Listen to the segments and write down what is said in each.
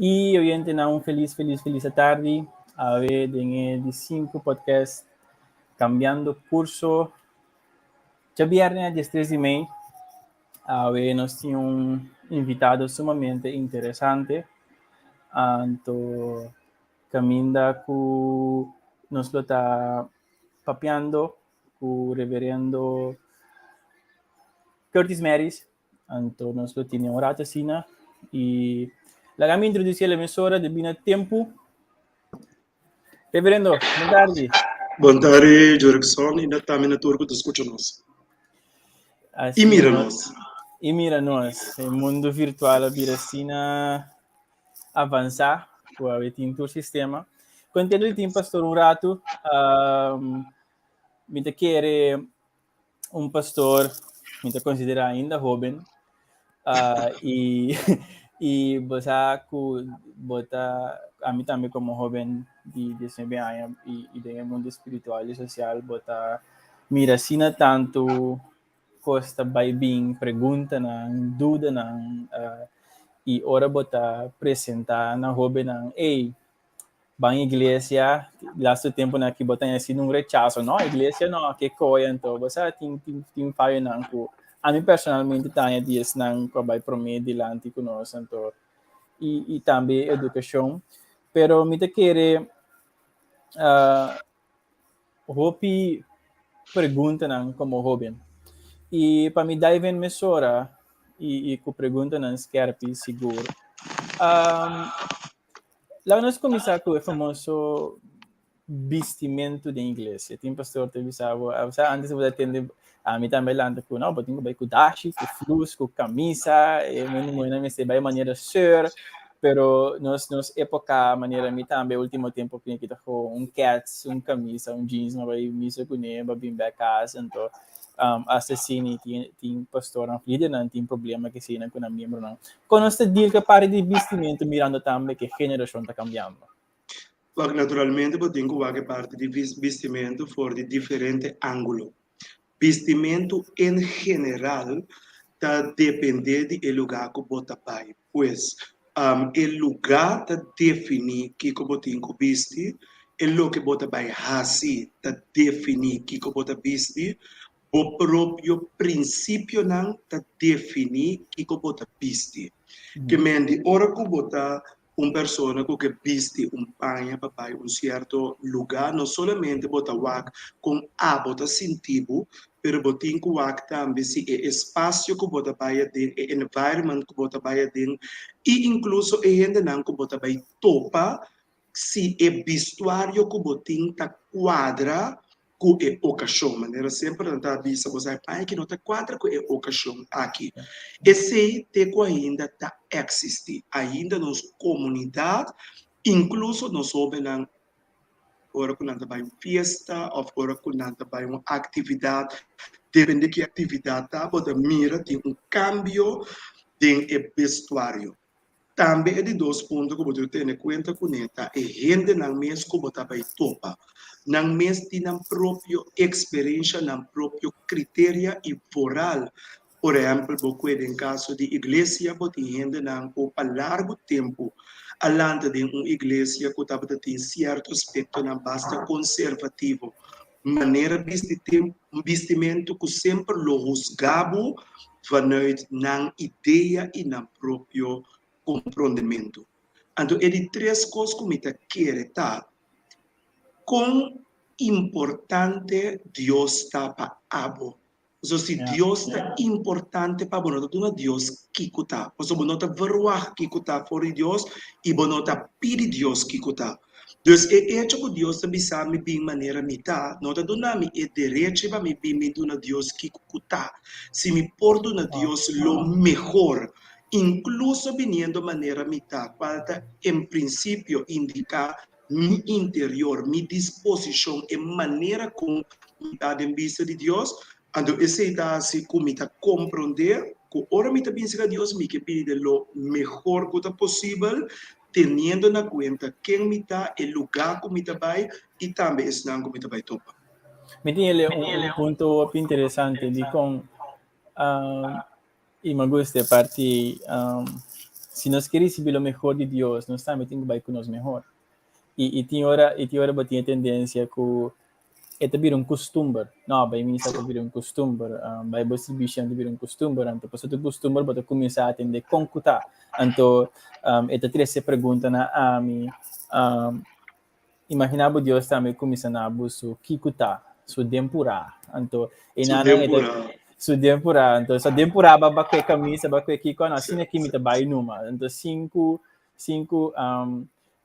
I oyentenan un felis felis felis atardi. Awe den e di sinku podcast Cambiando Curso. Djabièrnè 13 di mei, awe nos tin un invitado sumamente interesante. Anto kaminda ku nos lo ta papiando ku Reverendo Curtis Meris. Anto nos lo tene un rato asina i laga mi introducí el emisora debí na tempu. Reverendo, bon tardi. Bon tardi, Jurickson, i na tambe na tur ku ta skucha nos. I mira nos. I mira nos. E mundu virtual a bira asina avansá ku awe tin tur sistema. Kontento di tin pastor un ratu. Um, mi ta kere un pastor mi ta considera ainda hoben uh, y y bo sa cu bo ta a mi tambe como hoben di 19 aña y, y den e mundo espiritual y social bo ta mira asina tanto cos ta bay bin, preguntanan, dudanan uh, y ora bo ta presenta na hobennan, ey, ban iglesia, laatste temponan aki bo ta haciendo un rechazo, no, iglesia no, ke koe anto, bo sa tin tin tin fayonan ku ami personalmente ta haña di esnan ku a bai promé dilanti ku nos anto i i tambe edukashon, pero mi ta kere uh, hopi preguntanan komo hoben i pa mi dive in mesora i i ku preguntanan skerpi sigur. Um, Laga nos kuminsá ku e famoso bistimentu den iglesia. Tin pastor ta bisa bo, sa antes bo ta tende ami tambe lanta ku no, bo tin ku bai ku dashi, ku flus, ku kamisa, e mundu muhénan mester bai manera seur, pero nos nos époka manera mi tambe último tempu ku kita ku un kèts, un kamisa, un jeans, no bai misa kuné, bo bin bèk kas, anto um, hasta asina tin tin pastornan, lidernan tin problema ku eseinan ku nan miembronan. Kon nos ta deal ku e parti di bistimentu mirando tambe ku e generashon ta kambiando? Wak, naturalmente bo tin ku wak e parti di bistimentu for di diferente ángulo. Bistimentu en general ta dependé di e lugá ku bo ta bai. Pues, e lugá ta definí kiko bo tin ku bisti, e loke bo ta bai hasi ta definí kiko bo ta bisti, bo propio prinsipionan ta definí kiko bo ta bisti. Ke men di ora ku bo ta un persona ku ke bisti un paña pa bai un sierto lugá, no solamente bo ta wak kon abo ta sinti bo, pero bo tin ku wak tambe si e espasio ku bo ta bai aden, e environment ku bo ta bai aden i inkluso e hendenan ku bo ta bai topa, si e bistuario ku bo tin ta kuadra ku e okashon. Manera semper nan ta bisa bo sa e paña aki no ta kuadra ku e okashon aki. Esei te ku ainda ta eksistí. Ainda nos komunidat, inkluso nos hóbennan ora ku nan ta bai un fiesta òf ora ku nan ta bai un aktividat, depende ki aktividat ta, bo ta mira tin un kambio den e bestuario. Tambe e di dos punto ku bo tin ku tene kuenta kuné ta e hendenan mes ku bo ta bai topa. Nan mes tin nan propio eksperensha, nan propio kriteria i voral. Por ehèmpel, bo kue den kaso di iglesia, bo tin hendenan ku pa largu tempu a lanta den un iglesia ku tabata tin sierto aspektonan basta konservativo, manera bisti bistimentu ku semper lo husga bo vanuit nan idea i nan propio komprondementu. Anto e di tres kos ku mi ta kere ta kon importante Dios ta pa abo. Pasobra si Dios ta importante pa bo, no ta duna Dios kiko ta. Pasobra bo no ta verwagt kiko ta for di Dios i bo no ta pidi Dios kiko ta. Dus e echo ku Dios ta bisa mi bin manera mi ta, no ta duna mi e derechi pa mi bin mi duna Dios kiko ku ta. Si mi por duna Dios lo mehor, inkluso biniendo manera mi ta, kual ta en prinsipio indiká mi interior, mi disposishon, e manera kon mi ta den bista di Dios, anto esei ta hasi ku mi ta komprondé ku ora mi ta bin serka Dios mi ke pidi den lo mehor ku ta posibel, teniendo na kuenta ken mi ta, e lugá ku mi ta bai i tambe esnan ku mi ta bai topa. Mi tin ele un punto hopi interesante dikon i mi gusta e parti. Si nos ke risibí lo mehor di Dios, nos tambe tin ku bai ku nos mehor. I tin ora bo tin e tendensia ku e ta bira un kustumber. No, bai misa ta bira un kustumber, bai bo sirbishi ta bira un kustumber. Anto, pasobra ta kustumber, bo ta kuminsá atendé kon ku ta. Anto, e ta trese pregunta na ami. Imaginá bo Dios tambe kuminsá na bo su kiko ta, su den purá. Anto, e Su nana den e ta purá. Su den purá. Anto, sa den purá ba kue kamisa, ba kue kiko, no, asina ki mi ta bai numa. Anto, sinku,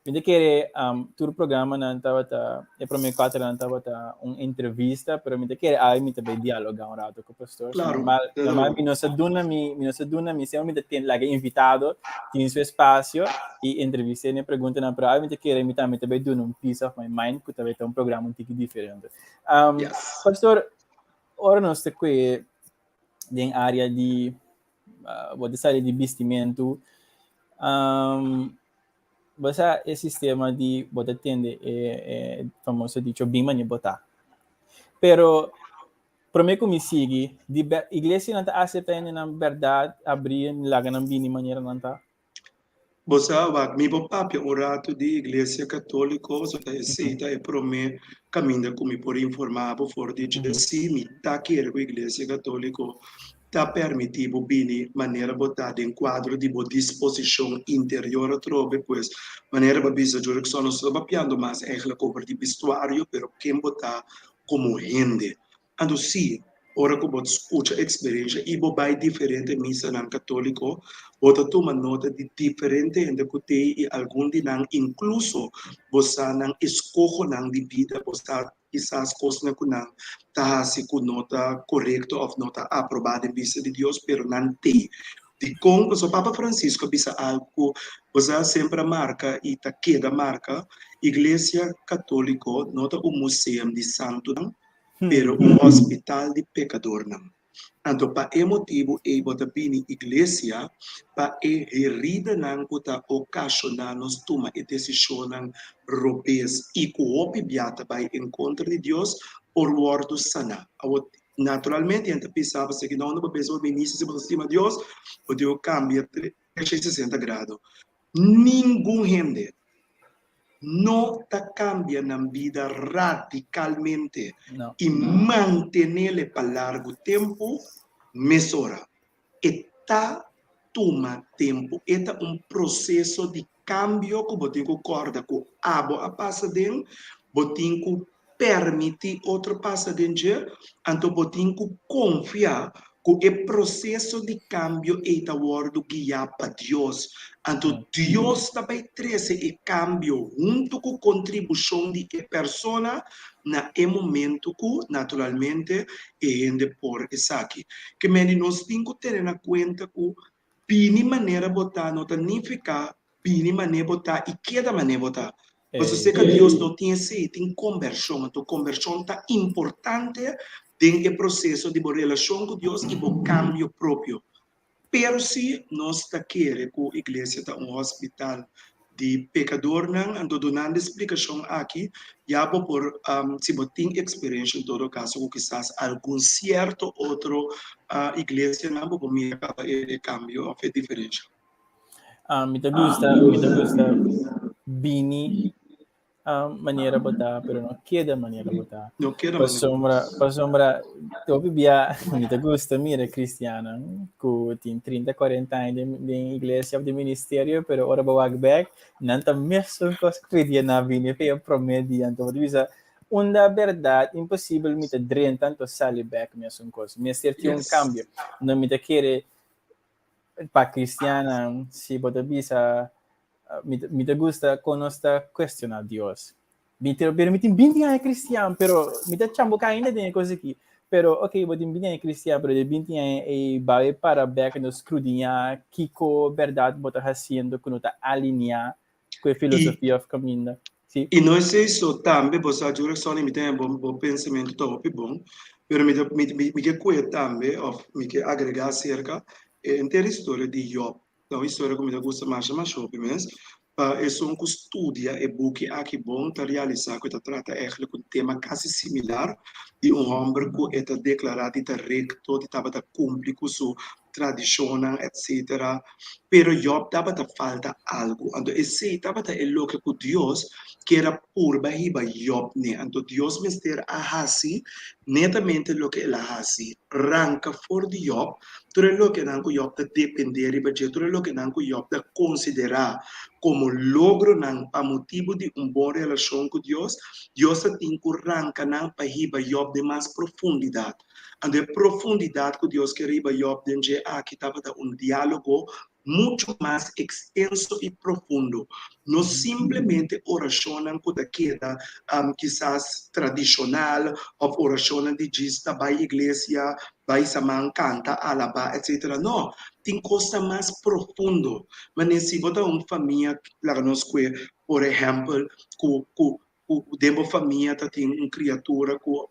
mi ta kere tur programanan tabata, e promé kuaternan tabata un entrevista, pero mi ta kere awe mi ta bai dialogá un rato ku pastor. So, normal, normal mi no sa duna mi, mi no sa duna mi, semper mi ta ten laga invitado tin su espasio i entrevist'é ne preguntanan, pero awe mi ta kere mi tambe ta bai duna un piece of my mind ku ta bai ta un programa un tiki diferente. Pastor, ora nos ta kue den área di bo ta sali di bistimentu, bo sa e sistema di bo ta tende e famoso dicho "bin mane bo ta". Pero promé ku mi sigui, di iglesianan ta aseptá hendenan bèrdat abrí laga nan bini manera nan ta? Bo sa, wak, mi por papia un ratu di Iglesia Katóliko, so ta esei ta e promé kaminda ku mi por informá bo for di dje. Sí, mi ta kere ku Iglesia Katóliko ta permití bo bini manera bo ta den kuadro di bo disposishon interior atrobe. Pues, manera bo a bisa, Jurickson, nos ta papiando mas eigenlijk over di bistuario, pero ken bo ta komo hende. Anto sí, ora ku bo skucha eksperensha i bo bai diferente misanan katóliko, bo ta tuma nota di diferente hende ku t'ei i algun di nan inkluso bo sa nan eskohonan di bida, bo sa kisas kosnan ku nan ta hasi ku no ta korekto òf no ta aprobá den bista di Dios, pero nan t'ei. Dikon? Pasobra Papa Francisco a bisa algu ku bo sa semper a marka i ta keda marka, Iglesia Katóliko no ta un museum di santunan, pero un hospital di pekadornan. Anto pa e motibu ei bo ta bini iglesia pa e heridanan ku ta okashoná nos tuma e desishonnan robes i ku hopi bia ta bai en kontra di Dios por wòrdu saná. Awor, naturalmente hende ta bisa bo esaki, No, no bo pensa bo minister si bo ta stima Dios, bo tin ku kambia 360 grado. Ningun hende no ta kambia nan bida radikalmente No. i mantenele pa largu tempu mesora. E ta tuma tempu. E ta un proseso di kambio ku bo tin ku kòrda ku abo a pasa den, bo tin ku permití otro pasa den dje, anto bo tin ku konfia ku e proseso di kambio ei ta wòrdu guiá pa Dios. Anto Dios ta bai trese e kambio huntu ku kontribushon di e persona na e momentu ku, naturalmente, e hende por esaki. Ke mende nos tin ku tene na kuenta ku bini manera bo ta no ta nifiká bini manera bo ta i keda manera bo ta. Pasobra serka Dios no tin esei, tin kombershon. Anto kombershon ta importante den e proseso di bo relashon ku Dios i bo kambio propio. Pero si nos ta kere ku iglesia ta un hospital di pekadornan, anto dunando e splikashon aki ya bo por, si bo tin eksperensha en todo kaso ku kisas algun sierto otro iglesianan, bo por mira kaba e kambio òf e diferensha. Mi ta gusta bini manera bo ta, pero no keda manera bo ta. No keda manera. Pasobra, hopi bia, mi ta gusta mira kristiannan ku tin 30, 40 aña den iglesia òf den ministerio, pero ora bo wak bèk, nan ta mesun kos ku e dia nan a bini pa e promé dia. Anto bo ta bisa, unda bèrdat imposibel mi ta drenta anto sali bèk mesun kos. Mester tin un kambio. No mi ta kere pa kristiannan, si bo ta bisa, mi ta gusta kon nos ta kuestioná Dios. Pero mi tin 20 aña kristian, pero mi ta chambuká ainda den e kos aki. Pero, ok, bo tin 20 aña kristian, pero de 20 aña ei bai para bèk no skrudiñá kiko bèrdat bo ta hasiendo ku no ta alineá ku e filosofia òf kaminda. Sí. I no esei so, tambe bo sa, Jurickson, i mi ta bo pensamentu ta hopi bon, pero mi ke kue tambe òf mi ke agregá aserka e henter historia di Job. Ta un historia ku mi ta gusta masha masha hopi mes. Pa esun ku studia e buki aki bon ta realisá ku e ta trata eigenlijk un tema kasi similar di un hòmber ku e ta deklará di ta rekto, di tabata kumpli ku su tradishonnan etsetera, pero Jòb tabata falta algu. Anto esei tabata e loke ku Dios kier a purba hiba Jòb n'e. Anto Dios mester a hasi netamente loke el a hasi, ranka for di Jòb tur e lokenan ku Jòb ta dependé riba dje, tur e lokenan ku Jòb ta konsiderá komo logronan pa motibu di un bon relashon ku Dios. Dios ta tin ku ranka nan pa hiba Jòb den mas profundidat. Anto e profundidat ku Dios ke riba Jòb den dje aki tabata un diálogo muchu mas ekstenso i profundo. No simplemente orashonnan ku ta keda kisas tradishonal òf orashonnan di djis ta bai iglesia, bai saman, kanta, alabá, etsetera. No, tin kosnan mas profundo. Manera si bo ta un famia, laga nos kue por ehèmpel ku ku ku den bo famia ta tin un kriatura ku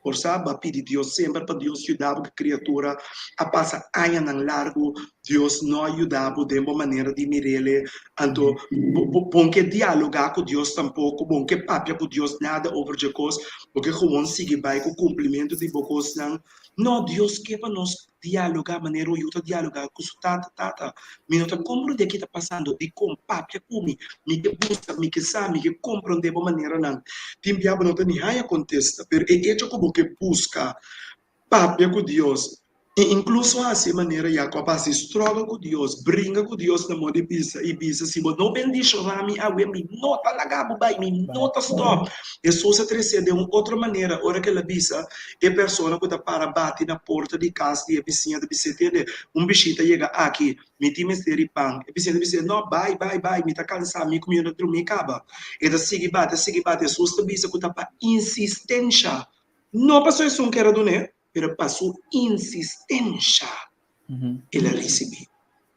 por sa bo a pidi Dios semper pa Dios yuda bo ku kriatura a pasa añanan largu Dios no a yuda bo den bo manera di mir'el anto bo bo ke dialoga ku Dios tampoko bo ke papia ku Dios nada over dje kos bo ke gewoon sigui bai ku kumplimentu di bo kosnan no Dios ke pa nos Dialoga manera un yu ta dialoga ku su tata, Tata, mi no ta komprondé ki ta pasando, dikon papia ku mi? Mi ke buska, mi ke sa, mi ke komprondé bo maneranan. Tin bia bo no ta ni haña kontesta, pero e echo ku bo ke buska papia ku Dios, i inkluso hasi e manera Jakòb a hasi, struggle ku Dios, bringa ku Dios na moda di bisa i bisa, Si bo no bendishoná mi awe, mi no ta laga bo bai, mi no ta stòp. Hesus a tresé den un otro manera ora ku el a bisa, E persona ku ta para bati na porta di kas di e bisiña ta bis'é, Tende, un bishita yega aki, mi tin mester di pan. E bisiña ta bis'é, No, bai, bai, bai, mi ta kansá, mi ku mi no ta drumí kaba. E ta sigui bati, a sigui bati. Hesus ta bisa ku ta pa insistensha, no pasobra esun ker a dun'é, pero pa su insistensha el a risibí.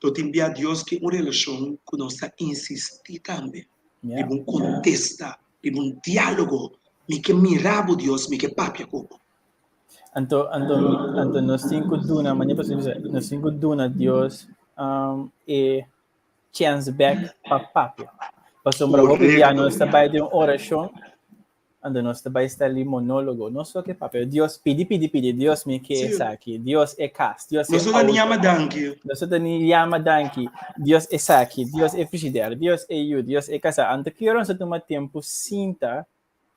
Lo tin bia Dios ke un relashon ku nos ta insistí tambe riba un kontesta, riba un diálogo. Mi ke mira bo, Dios, mi ke papia ku bo. Anto, anto, anto nos tin ku duna, manera pastor bisa, nos tin ku duna Dios um, e chance back pa papia. Pasobra hopi bia nos ta bai den un orashon Anto nos ta bai sta li monólogo. Nos so ke papia. Dios pidi, pidi, pidi. Dios mi ke esaki. Dios e kas. Dios e Nos no ta ni yama danki. Nos no ta ni yama danki. Dios esaki. Dios e frigider. Dios e yu. Dios e kasa. Anto ki ora nos ta tuma tempu sinta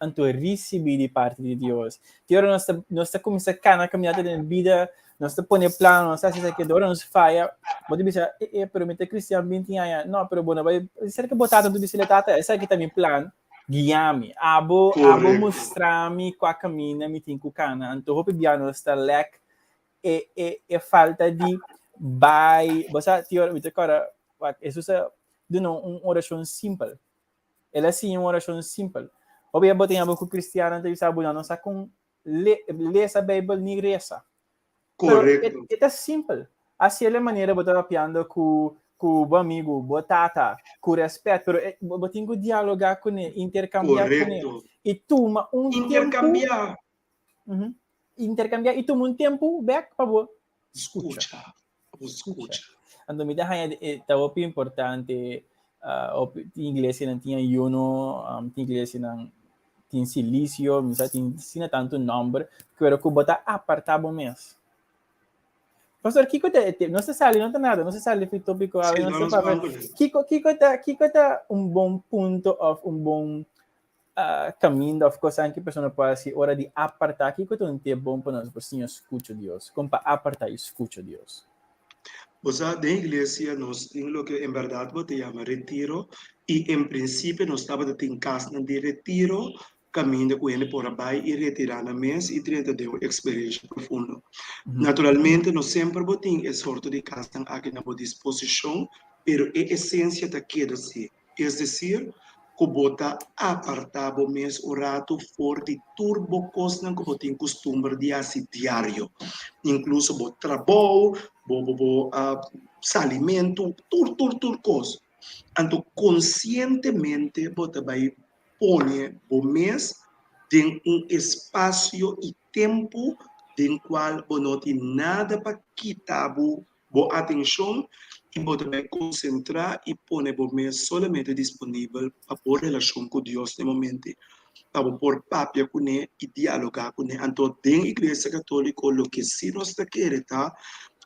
anto risibí di parti di Dios? Ki ora nos ta, nos ta kuminsá kana kaminata den bida, nos ta pone plan, nos ta hasi esaki, ora nos faya, bo ta bisa, e, e, pero mi ta kristian binti aña. No, pero bo no bai, serka bo tata, bo ta bisa, tata, esaki ta mi plan. Guia mi. Abo, abo mustra mi kua kaminda mi tin ku kana. Anto hopi bia nos ta lek e, e, e falta di bai. Bo sa, tio, mi ta kòrda, wak, Hesus a duna un orashon simpel. El a siña un orashon simpel. Hopi bia bo ta yama ku kristiannan ta bisa bo nan no sa kon le, lesa Beibel ni resa. Pero e ta simpel. Hasié e manera bo ta papiando ku ku bo amigu, bo tata, ku rèspèt, pero e, bo tin ku dialogá kuné, interkambiá kuné. I tuma un tempu. Interkambiá. Interkambiá i tuma un tempu bèk pa bo skucha. Skucha. Pa bo skucha. Anto mi ta haña e ta hopi importante, hopi tin iglesianan tin ayuno, tin iglesianan tin silicio, mi sa tin asina tantu nomber, pero ku bo ta apartá bo mes. Pastor, kiko ta e tip? Nos ta sali, no ta nada, nos ta sali fi tópiko awe, Sí, nos no ta nos papia. ban kuné. Kiko, kiko ta, kiko ta un bon punto òf un bon kaminda òf kosanan ku persona por hasi ora di apartá? Kiko ta un tip bon pa nos por siña skucha Dios? Kon pa apartá i skucha Dios? Bo sa, den iglesia nos tin loke en bèrdat bo ta yama retiro, i en prinsipio nos tabata tin kasnan di retiro kaminda ku hende por a bai i retirá nan mes i drenta den un eksperensha profundo. Naturalmente no semper bo tin e sorto di kasnan aki na bo disposishon, pero e esensia ta keda si. Es desir, ku bo ta apartá bo mes un ratu for di tur bo kosnan ku bo tin kustumber di hasi diario, inkluso bo trabou, bo bo bo salimentu, tur tur tur kos. Anto konsientemente bo ta bai pone bo mes den un espasio i tempu den kual bo no tin nada pa kita bo bo atenshon i bo ta bai konsentrá i pone bo mes solamente disponibel pa bo relashon ku Dios na e momento, pa bo por papia kuné i dialogá kuné. Anto den Iglesia Katóliko loke sí nos ta kere ta.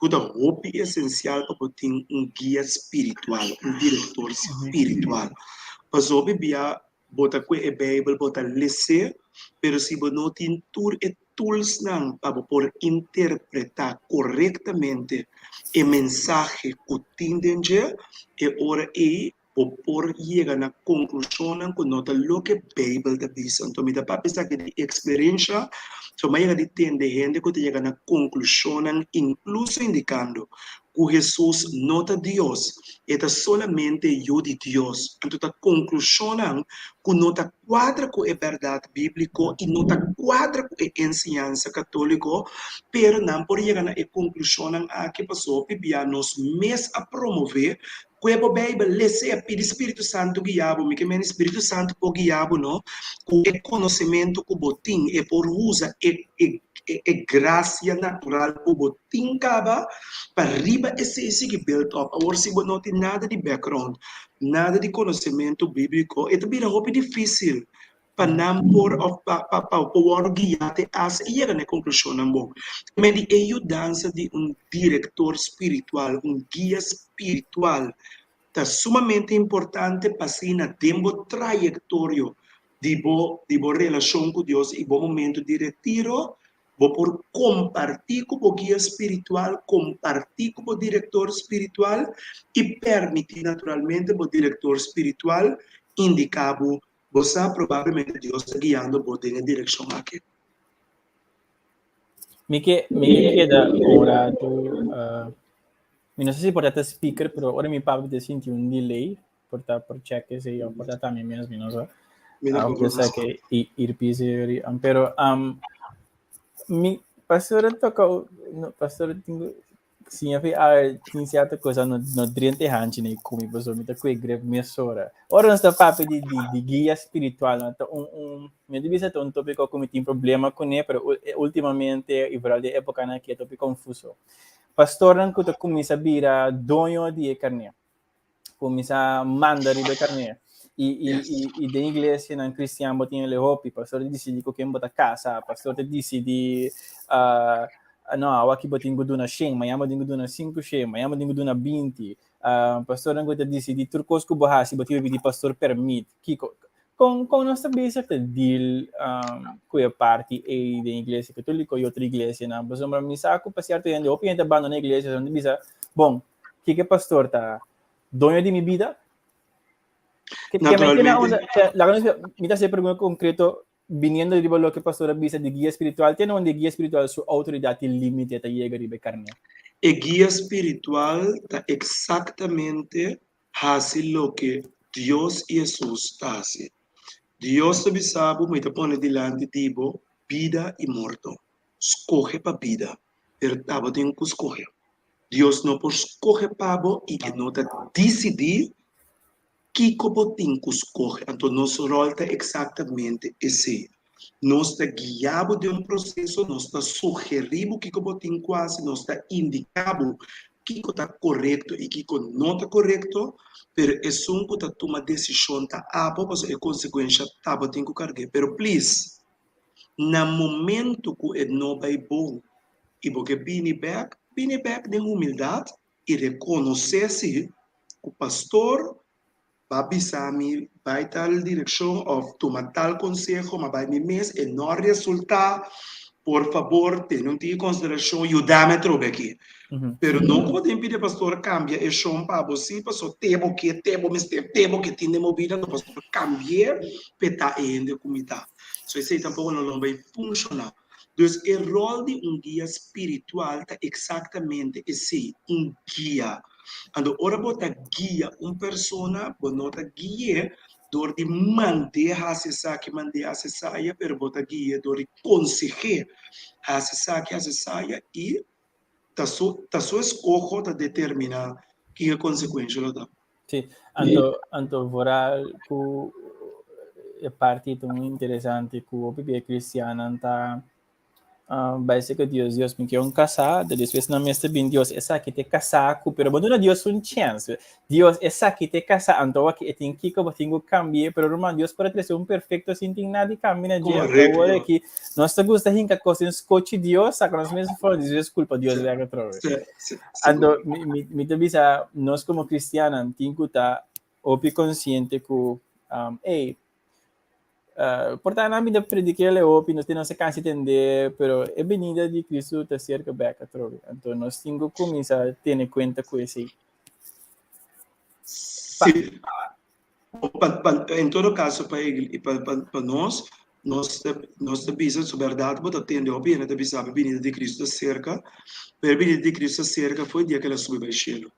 Ku ta hopi esensial pa bo tin un guia spiritual, un direktor spiritual. Pasobra bia bo ta kue e Beibel, bo ta les'é, pero si bo no tin tur e toolsnan pa bo por interpretá korektamente e mensahe ku tin den dje, e ora ei bo por yega na konklushonnan ku no ta loke Beibel ta bisa. Anto mi ta papia esaki di eksperensha, so mi a yega di tende hende ku ta yega na konklushonnan inkluso indikando ku Hesus no ta Dios, e ta solamente Yu di Dios. Anto ta konklushonnan ku no ta kuadra ku e bèrdat bíbliko i no ta kuadra ku e enseñansa katóliko, pero nan por yega na e konklushonnan aki pasobra hopi bia nos mes a promové Kue bo Beibel, les'é, pidi Spiritu Santu guia bo. Mi ke mende Spiritu Santu por guia bo no ku e konosementu ku bo tin. E por usa e e e grasia natural ku bo tin kaba pa riba esei sigui build up. Awor si bo no tin nada di background, nada di konosementu bíbliko, e ta bira hopi difísil pa nan por of pa pa pa por wòrdu guiá te hasta i yega na e konklushonnan bon. Tambe di e yudansa di un direktor spiritual, un guia spiritual ta sumamente importante pa asina den bo trayektorio di bo di bo relashon ku Dios i bo momento di retiro bo por kompartí ku bo guia spiritual, kompartí ku bo direktor spiritual i permití naturalmente bo direktor spiritual indiká bo. Bo sa, probablemente Dios ta guiando bo den e direkshon aki. Mi ke mi ke keda un ratu uh, mi no sa si por ta speaker, pero ora mi papia ta sinti un delay, por ta por check esei of por ta ta mi mes, mi no sa. Mi no Aunque sa ke earpiece eri, pero mi pastor a toka, no, pastor tin Siña fi a tin cierto cosa no no drente hanchi nei kumi pasobra mi ta kue grip mesora. Ora nos ta papia di di di guia spiritual no ta un un mi ta bisa ta un tópiko ku mi tin problema kuné pero ultimamente i vooral den epokanan aki e ta hopi konfuso. Pastornan ku ta kuminsá bira doño di e karné. Kuminsá manda riba e karné. I i i i den iglesianan kristian bo tin el e hopi, pastor ta disidí ku ken bo ta kasa, pastor ta disidí no awor aki bo tin ku duna shen, mañana bo tin ku duna sinku shen, mañana bo tin ku duna 20. Pastornan ku ta disidí tur kos ku bo hasi bo tin ku pidi pastor permit. Kiko kon kon nos ta bisa ta deal ku e parti ei den iglesia katoliko i otro iglesianan? Pasobra mi sa ku pa sierto hende hopi hende ta bandona iglesia pasobra nan ta bisa bon Kiko pastor ta doño di mi bida? Naturalmente. Laga nos mi ta hacer pregunta concreto viniendo riba loke pastor a bisa di guia spiritual, te donde guia spiritual su autoridad tin límite ta yega riba e carné? E guia spiritual ta exactamente hasi loke Dios i Hesus ta hasi. Dios ta bisa bo, mi ta pone dilanti di bo bida i morto. Skohe pa bida, pero tabatin ku skohe. Dios no por skohe pa bo i e no ta disidí kiko bo tin ku skohe. Anto nos ròl ta eksaktamente esei. Nos ta guia bo den un proseso, nos ta sugerí bo kiko bo tin ku hasi, nos ta indiká bo kiko ta korekto i kiko no ta korekto, pero esun ku ta tuma desishon ta abo, pasobra e konsekuensha ta bo tin ku karg'é. Pero please, Na momento ku e no bai bon i bo ke bini bèk, bini bèk den humildat i rekonosé si ku pastor ba bisa mi bai tal direkshon òf tuma tal konseho, ma bai mi mes e no a resultá, por fabor tene un tiki konsiderashon, yuda mi atrobe aki. Pero no ku bo tin pidi e pastor kambia e shon pa bo si, pasobra te bo ke, te bo mester, te bo ke tin den bo bida, no pastor kambi'é p'e ta e hende ku mi ta. So esei tampoko no lo bai funshoná. Dus e ròl di un guia spiritual ta eksaktamente esei, un guia. Anto ora bo ta guia un persona, bo no ta gui'é dor di mand'é hasi esaki, mand'é hasi esaya, pero bo ta gui'é dor di konseh'é hasi esaki, hasi esaya i ta su ta su eskoho ta determiná ki e konsekuensha lo ta. Sí, anto, anto vooral ku e parti ta muy interesante ku hopi bia cristiannan ta. Bai seka Dios, Dios mi ke un kasá, de despues nan mester bin Dios esaki te kasá ku, pero bo duna Dios un chèns. Dios esaki te kasá, anto awor e tin kiko bo tin ku kambi'é, pero ruman Dios por a trese un perfekto sin tin nada di kambia na dje. Anto awor aki nos ta gusta hinka kos den skochi Dios, saka nos mes for, despues kulpa Dios bèk atrobe. Anto mi mi ta bisa nos komo kristiannan tin ku ta hopi konsiente ku, ey, Por ta nan mi ta prediké hopi, nos tin nos a kansa tendé, pero e benida di Cristo ta serka bek atrobe. Anto nos tin ku kuminsá tene kuenta ku esei. Sí. Pa, pa, en todo caso, pa, pa, pa, pa nos, nos, nos ta bisa su berdad, bo ta tende hopi hende ta bisa, e benida di Cristo ta serka, pero e benida di Cristo ta serka for e dia ku el a subi bai shelu.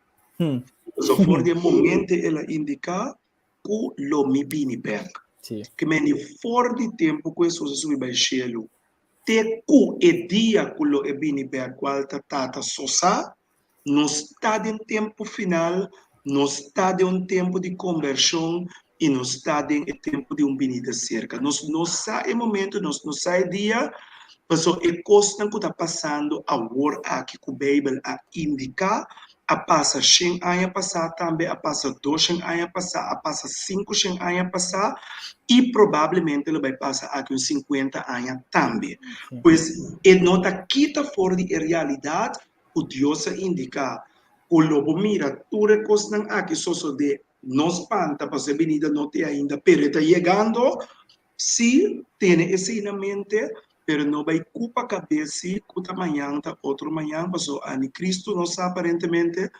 So for di e momento el a indiká ku lo mi bini bèk. Ke meni for di tempu ku Hesus a subi bai shelu te ku e dia ku lo e bini bèk kual ta Tata so sa, nos ta den tempu final, nos ta den un tempu di kombershon i nos ta den e tempu di un binida serka. Nos no sa e momentu, nos no sa e dia, pasobra e kosnan ku ta pasando awor aki ku Beibel a indiká A pasa shen aña pasá tambe, a pasa doshen aña pasá, a pasa sinkushen aña pasá i probablemente lo bai pasa aki un sinkuenta aña tambe. Pues e no ta kita for di e realidat ku Dios a indiká ku lo bo mira tur e kosnan aki sosodé. No spanta pasobra e binida no te ainda, pero e ta yegando. Sí, tene esei na mente, pero no bai kupa kabes sí ku ta mañan ta otro mañan, paso ani Cristo no sa aparentemente,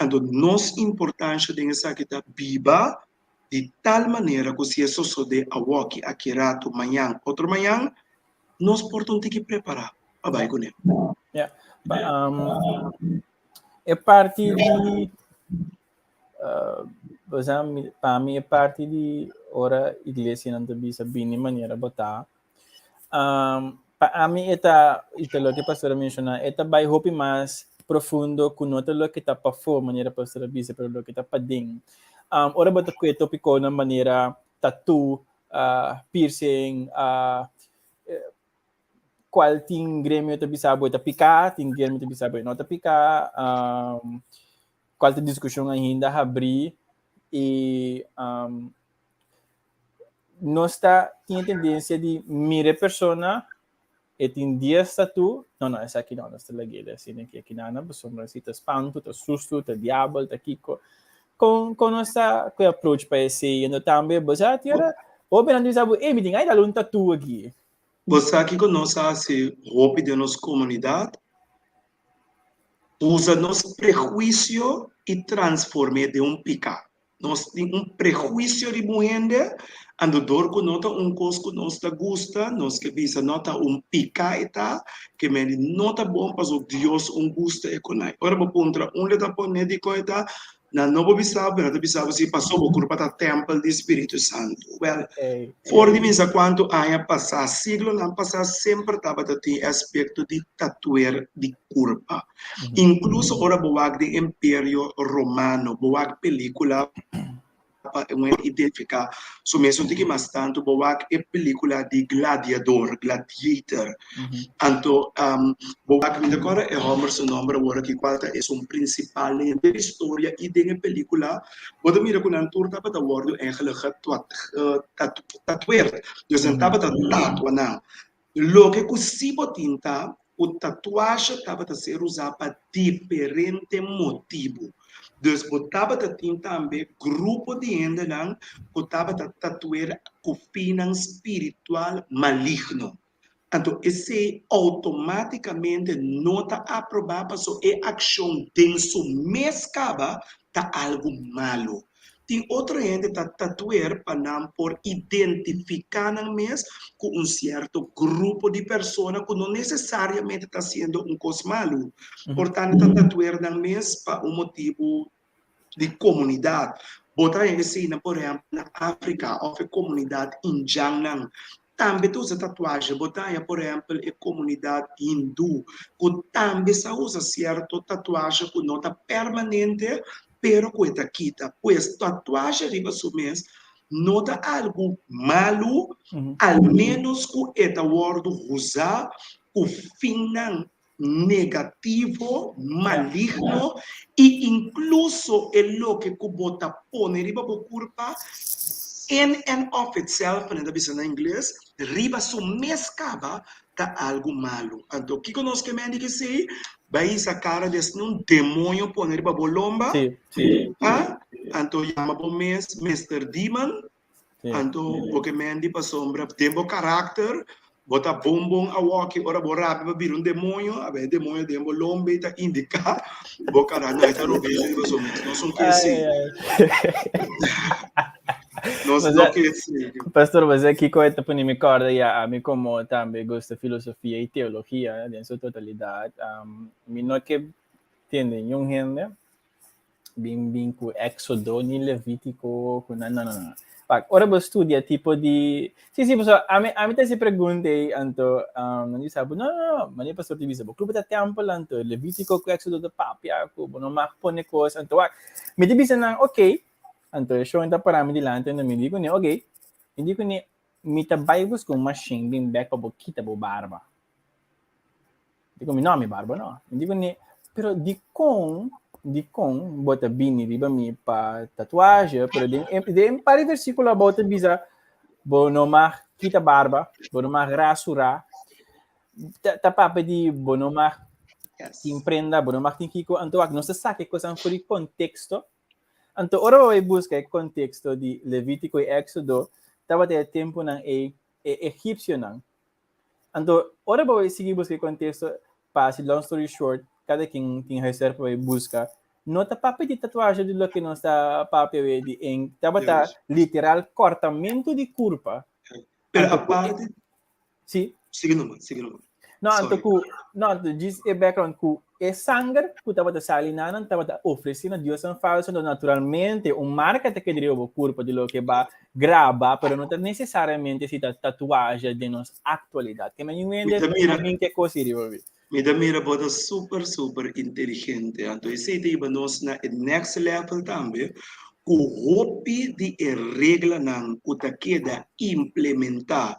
anto nos importansha den esaki ta biba di tal manera ku si e sosodé awoki, aki ratu, mañan, otro mañan, nos por ta un tiki prepará pa bai kuné. Ya, e parti di Pa mi e parti di ora iglesianan ta bisa bini manera bo ta. Pa ami e ta, i ta loke pastor a menshoná, e ta bai hopi mas profundo ku no ta loke ta pafó manera pastor a bisa, pero loke ta paden. Ora bo ta kue topikonan manera tatú, piercing, Cual tin gremio ta bisa bo e ta pica, tin gremio ta bisa bo e no ta pica, cual ta discusion ainda habri y nos ta tin e tendencia di mira e persona e tin dies tatu, no no esaki no, nos ta lag'e asina aki aki nan pasobra si ta spantu, ta sustu, ta diabel, ta kiko. Con con nos ta cu e approach pa esey? Endo tambe bo sa ti ora hopi nan ta bisa bo, ey mi tin ay dal un tatu aki. Bo sa kiko nos a hasi hopi den nos komunidat? Usa nos prehuisio i transform'é den un piká. Nos tin un prehuisio riba un hende, anto dor ku no ta un kos ku nos ta gusta, nos ke bisa no ta un piká e ta, ke mende no ta bon pasobra Dios un gusta e konai. Ora bo puntra unda ta pone dikon e ta, Nan no por bisa bo, nan ta bisa bo si paso bo kurpa ta tèmpel di Spiritu Santu. Wèl, for di misa kuantu aña pasá, siglonan pasá, semper tabata tin e aspekto di tatuer di kurpa. Inkluso ora bo wak den Imperio Romano, bo wak pelíkula pa un hende identifiká su mes un tiki mas tantu, bo wak e pelíkula di Gladiador, Gladiator. Anto bo wak, mi ta kòrda e hòmber su nòmber awor aki, kual ta esun prinsipal den henter historia i den e pelíkula, bo ta mira ku nan tur tabata wòrdu eigenlijk getatueerd, dus nan tabata tatua nan. Loke ku si bo tin ta ku tatuashe tabata ser usá pa diferente motibu. Dus bo tabata tin tambe grupo di hendenan ku tabata tatuer ku finnan spiritual maligno. Anto esei outomátikamente no ta aprobá paso e akshon den su mes kaba ta algu malu. Tin otro hende ta tatuer pa nan por identifiká nan mes ku un sierto grupo di persona ku no nesesariamente ta hasiendo un kos malu. Por tanto ta tatuer nan mes pa un motibu di komunidat. Bo ta haña eseinan por ehèmpel na Afrika òf e komunidat indjannan tambe ta usa tatuahe. Bo ta haña por ehèmpel e komunidat hindú ku tambe sa usa sierto tatuahe ku no ta permanente pero ku e ta kita. Pues tatuahe riba su mes. no ta algu malu, al ménos ku e ta wòrdu usá ku finnan negativo, maligno i inkluso e loke ku bo ta pone riba bo kurpa in and of itself, manera ta bisa na ingles, riba su mes kaba ta algu malu. Anto kiko nos ke men di kesei? Bai hisa kara di asina un demoño pone riba bo lomba, ah, anto yama bo mes Mister Demon, Anto bo ke mendi pasobra den bo karakter bo ta bon bon awoki ora bo rabia bo bira un demoño, a e demoño den bo lombe ta indiká bo karakter. No, e ta robes riba su mes. Nos no ke esei. Nos no ke esei. Pastor, bo sa kiko e ta pone mi kòrda ya ami komo tambe gusta filosofia i teologia den su totalidat. Mi no ke tende niun hende bin bin ku Éxodo ni Levítico ku nan no no no. Pak, ora bo studia tipo di Sí, sí, pasobra ami ami ta hasi pregunta ei anto um, nan di sa bo no no no, mane pastor ta bisa bo club ta tempel anto Levítico ku Éxodo ta papia ku bo no mag pone kos anto wak. Mi ta bisa nan ok, anto e shon ta para mi dilanti anto mi di kuné ok, mi di kuné mi ta bai buska un mashin bin bek pa bo kita bo barba. Dico mi no, mi barba no. Mi dico ni, pero dicon, dicon bo ta bini riba mi pa tatuaje, pero den, den par di versículo bo ta bisa, bo no mag kita barba, bo no mag rasura, ta, ta papia di bo no mag tin prenda, bo no mag tin kiko, anto wak, nos ta saka e kosan for di konteksto. Anto ora bo bai buska e konteksto di Levítiko i Éksodo, tabata e tempunan ei e egipsionan Anto, ora bo sigui buska e konteksto, pa hasi long story short, kada ken tin huiswerk pa bai buska, no ta papia di tatuaje di loke nos ta papia awe di ink, tabata literal kòrtamentu di kurpa. Pero aparte, Sí. Sigui numa, sigui numa. No, anto ku, no, anto djis e background ku e sanger ku tabata sali na nan tabata ofresé na diosnan falso, anto naturalmente un marka ta keda riba bo kurpa di loke ba graba, pero no ta nesesariamente si ta tatuaje den nos aktualidat. Ke men yu hende Mi ta mira. no bin ke kos ei riba mi. Mi ta mira bo ta super super inteligente, anto esei ta hiba nos na e next level tambe, ku hopi di e reglanan ku ta keda implementá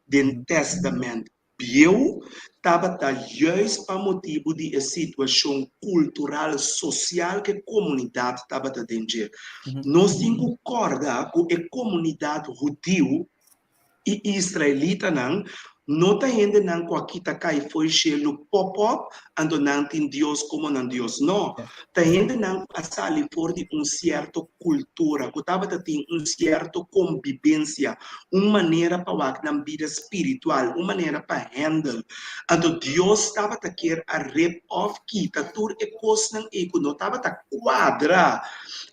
den Testament Bieu tabata juist pa motibu di e situashon kultural sosial ku e komunidat tabata den dje. Nos tin ku kòrda ku e komunidat hudiu i israelitanan no ta hendenan ku a kita kai fo'i shelu pòpòp anto nan tin Dios komo nan Dios. No, ta hendenan ku a sali for di un sierto kultura, ku tabata tin un sierto kombibensia, un manera pa wak nan bida spiritual, un manera pa handle. Anto Dios tabata kier a rip off, kita tur e kosnan ei ku no tabata kuadra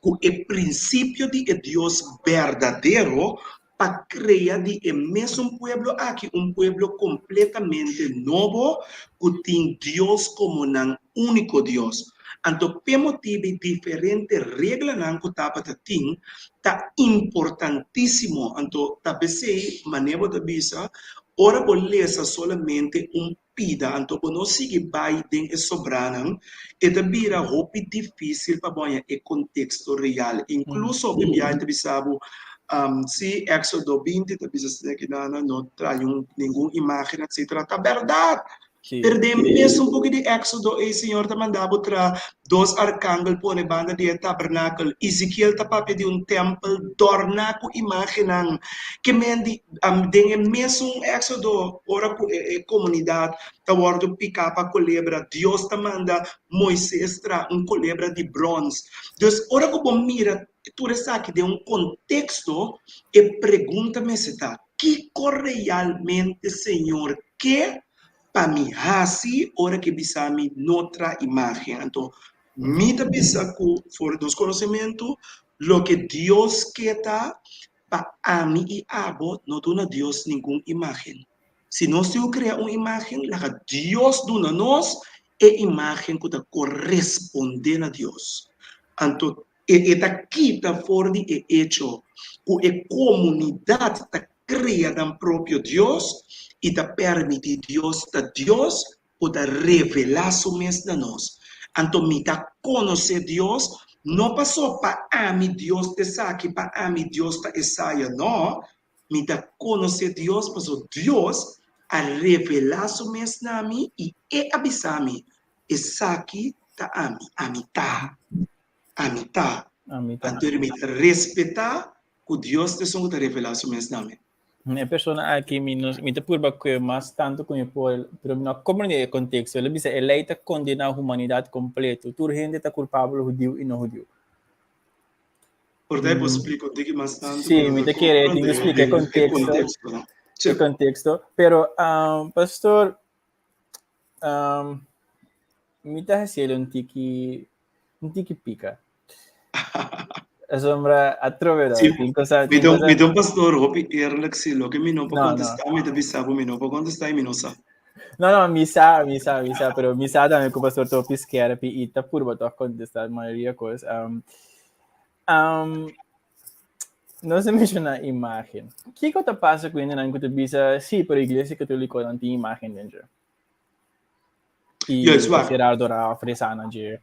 ku e prinsipio di e Dios berdadero, pa krea di e mesun pueblo aki un pueblo kompletamente nobo ku tin Dios komo nan úniko Dios. Anto p'e motibu diferente reglanan ku tabata tin ta importantísimo. Anto ta p'esei, manera bo ta bisa, ora bo lesa solamente un pida, anto bo no sigui bai den e sobranan, e ta bira hopi difísil pa bo haña e konteksto real. Inkluso hopi biaha ta bisa bo, si Éksodo 20 ta bisa asina ki nan no traha ningun imágen, etcétera. Ta bèrdat! Pero den mesun buki di Éksodo ei Señor ta manda bo traha dos arkangel pone banda di e tabernakel. Ezekiel ta papia di un tèmpel dòrná ku imágennan. Ke men di den e mesun Éksodo, ora ku e komunidat ta wòrdu piká pa kolebra, Dios ta manda Moises traha un kolebra di bròns. Dus, ora ku bo mira tur esaki den un konteksto, e pregunta mester ta, Kiko realmente Señor ke pa mi hasi ora ke bisa mi no traha imágen? Anto, mi ta bisa ku for di nos konosementu, loke Dios ke ta pa ami i abo no duna Dios ningun imágen. Si nos tin ku krea un imágen, laga Dios duna nos e imágen ku ta korespondé na Dios. Anto e ta kita for di e echo ku e komunidat ta krea nan propio Dios i ta permití Dios ta Dios ku ta revelá su mes na nos. Anto mi ta konosé Dios. No paso pa ami Dios ta esaki, pa ami Dios ta esaya, no, mi ta konosé Dios paso Dios a revelá su mes na mi i E a bisa mi, Esaki ta ami, ami ta, ami ta. Anto mi ta respetá ku Dios ta esun ku ta revelá su mes na mi. E persona aki mi no mi ta purba kue mas tantu ku mi por, pero mi no a komprendé e konteksto. El a bisa e lei ta kondená humanidat kompleto. Tur hende ta kulpabel, hudiu i no hudiu. Por ta e por splika un tiki mas tantu? Sí, mi ta kere tin ku splika e konteksto. E konteksto. Pero, pastor, mi ta hasiel un tiki, un tiki pika. Asombra atrobe do. Sí, mi ta mi ta un pastor hopi eerlijk si loke mi no por kontestá mi ta bisa bo mi no por kontestá i mi no sa. No, no, mi sa, mi sa, mi sa, pero mi sa tambe ku pastor ta hopi skerp i ta purba tòg kontestá mayoria kos. Um, um, nos a menshoná imágen. Kiko ta pasa ku hendenan ku ta bisa, sí, pero Iglesia Katoliko nan tin imágen den dje? I Juist, wak. ser adorá òf resá na dje.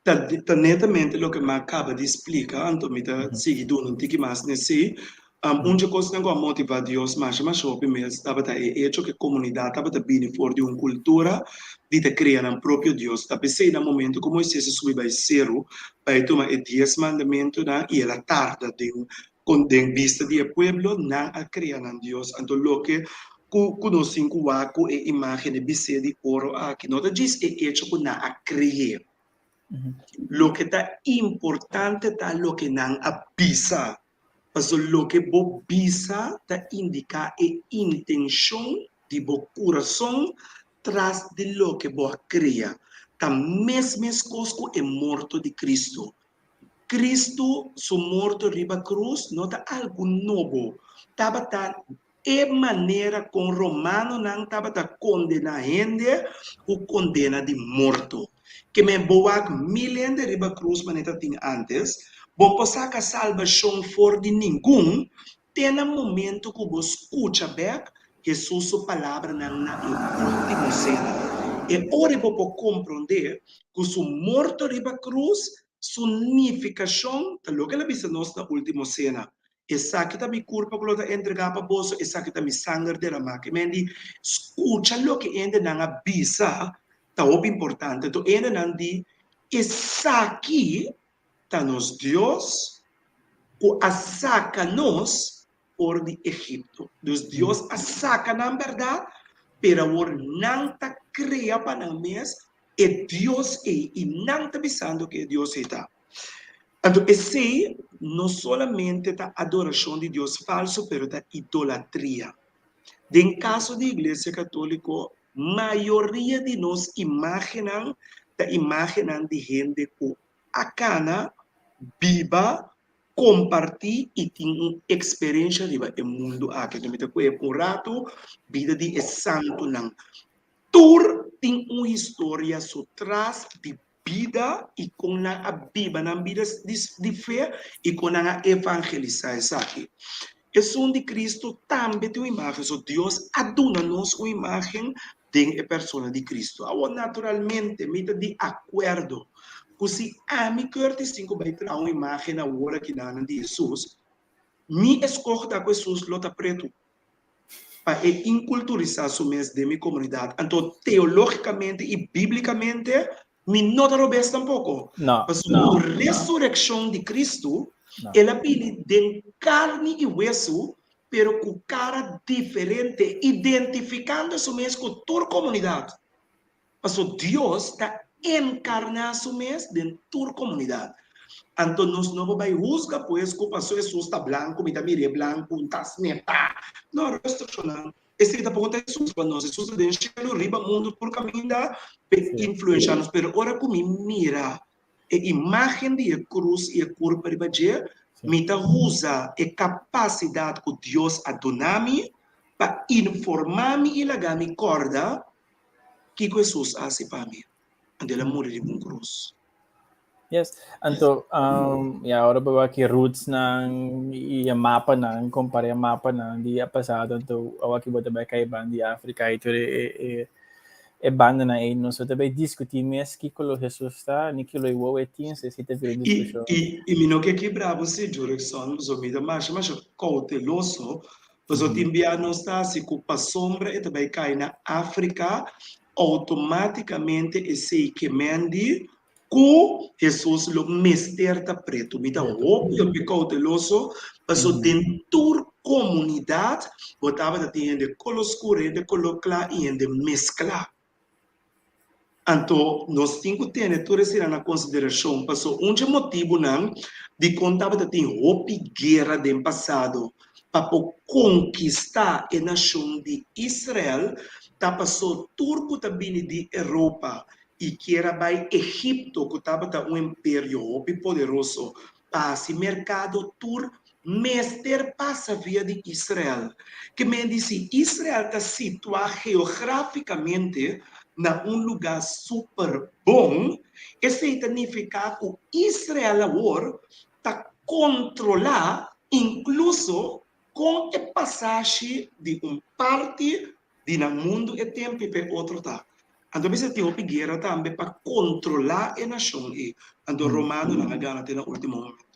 Ta, ta netamente loke mi a kaba di splika, anto mi ta sigui duna un tiki mas n'esei. Un dje kosnan ku a motivá Dios masha masha hopi mes tabata e echo ku e komunidat tabata bini for di un kultura di ta krea nan propio dios. Ta p'esei na momento ku Moises a subi bai seru pa e tuma e dies mandamentunan i el a tarda den Kon den bista di e pueblo nan a krea nan dios, anto loke ku ku nos tin ku wak ku e imágen e bisé di oro aki no ta djis e echo ku nan a kre'é. Loke ta importante ta loke nan a bisa, pasobra loke bo bisa ta indiká e intenshon di bo kurason tras di loke bo a krea. Ta mes meskos ku e morto di Kristu. Kristu su morto riba krus no ta algu nobo. Tabata e manera kon romanonan tabata kondená hende ku kondena di morto. Ke men bo wak mil hende riba krus manera ta tin ántes, bo por saka salbashon for di ningun te na momento ku bo skucha bèk Hesus su palabranan na e último sena. E ora bo por komprondé ku su morto riba krus su nifikashon ta loke el a bisa nos na último sena, Esaki ta mi kurpa ku lo ta entregá pa boso, esaki ta mi sanger deramá. Ke men di skucha loke hendenan a bisa ta hopi importante. Anto hendenan di, Esaki ta nos Dios ku a saka nos for di Egipto. Dus Dios a saka nan bèrdat, pero awor nan ta krea pa nan mes e Dios ei i nan ta bisando ku e Dios ei ta. Anto esei no solamente ta adorashon di dios falsu, pero ta idolatria. Den kaso di Iglesia Katóliko, mayoria di nos imágennan ta imágennan di hende ku a kana, biba, kompartí i tin un eksperensha riba e mundu aki. Anto mi ta kohe un ratu bida di e santunan. Tur tin un historia su tras di bida i kon nan a biba nan bida di fe i kon nan a evangelisá esaki. Esun di Cristo tambe tin un imágen, so Dios a duna nos un imágen den e persona di Cristo. Awor, naturalmente, mi ta di akuerdo ku si ami Curtis tin ku bai traha un imágen awor akinanan di Hesus, mi eskoho ta ku Hesus lo ta pretu pa e inkulturisá su mes den mi komunidat. Anto, teológikamente i bíblikamente, Mi no ta robes tampoko. No, Pasobra no, ku no. resurekshon di Kristu, No. el a bini den karni i wesu, pero ku kara diferente, identifikando su mes ku tur komunidat. Pasobra Dios ta enkarná su mes den tur komunidat. Anto nos no por bai husga pues ku pasobra Hesus ta blanku, mi ta mir'é blanku, un ta snetá. No, rustig shonnan. Esei tampoko ta Hesus pa nos. Hesus ta den shelu, riba mundu, tur kaminda p'e influensha nos. Pero ora ku mi mira e imágen di e krus i e kurpa riba dje, mi ta usa e kapasidat ku Dios a duna mi pa informá mi i laga mi kòrda kiko Hesus a hasi pa mi. Anto el a muri riba un krus. Yes. Anto, ya, ora bo wak e rootsnan i e mapanan, kompara e mapanan di e pasado, anto awor aki bo ta bai kai ban di Afrika i tur e, e, e, E bandanan ei nos no ta bai diskutí mes kiko lo Hesus ta ni kiko lo e wowo e tin, esei ta bira un I, diskushon. i, i mi no ke kibra bo si, Jurickson, pasobra mi ta masha masha kouteloso, pasobra tin bia nos ta hasi ku pasobra e ta bai kai na Afrika, outomátikamente esei ke men di ku Hesus lo mester ta pretu. Mi ta hopi hopi kouteloso, pasobra den tur komunidat bo tabata tin hende kolo skur, hende kolo kla i hende mesklá. Anto nos tin ku tene tur eseinan na konsiderashon, pasobra un dje motibunan dikon tabata tin hopi guera den pasado pa por konkistá e nashon di Israel ta pasobra tur ku ta bini di Europa i kier a bai Egipto ku tabata un imperio hopi poderoso pa hasi merkado tur mester pasa via di Israel. Ke men di si Israel ta situá geográfikamente na un lugá super bon, esei ta nifiká ku Israel awor ta kontrolá inkluso kon e pasashi di un parti di nan mundu e tempu i pa e otro ta. Anto mester tin hopi guera tambe pa kontrolá e nashon ei. Anto romanonan a gana te na último momento.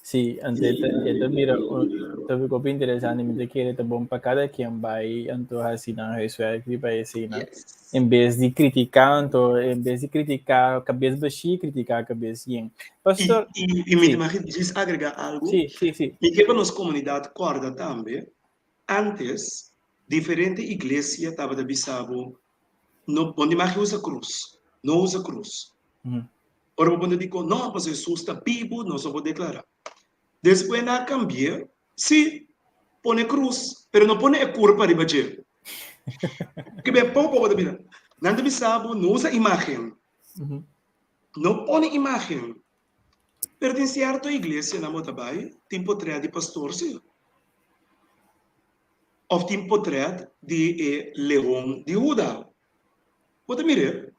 Sí, anto e ta, e ta mira un tópiko hopi interesante. Mi ta kere ta bon pa kada ken bai anto hasi nan huiswerk riba eseinan. Yes. En bes di kritiká anto, en bes di kritiká kabes bashí, kritiká kabes yen. I, Pastor, i, i mi sí, ta mag djis agregá algu. sí, sí, sí. Mi ke pa nos komunidat kòrda tambe, antes Diferente iglesia tabata bisa bo, no bo no mag usa krus, no usa krus. Ora bo puntra dikon, no, pasobra Hesus ta bibu, nos no por deklará. Despues nan a kambi'é, sí, pone krus, pero no pone e kurpa riba dje. Ke be poko bo ta mira, nan ta bisa bo no usa imágen, no pone imágen. Pero tin sierto iglesianan bo ta bai, tin potrèt di pastor sí. Of tin potret di e leon di Huda. Bo ta mir'é?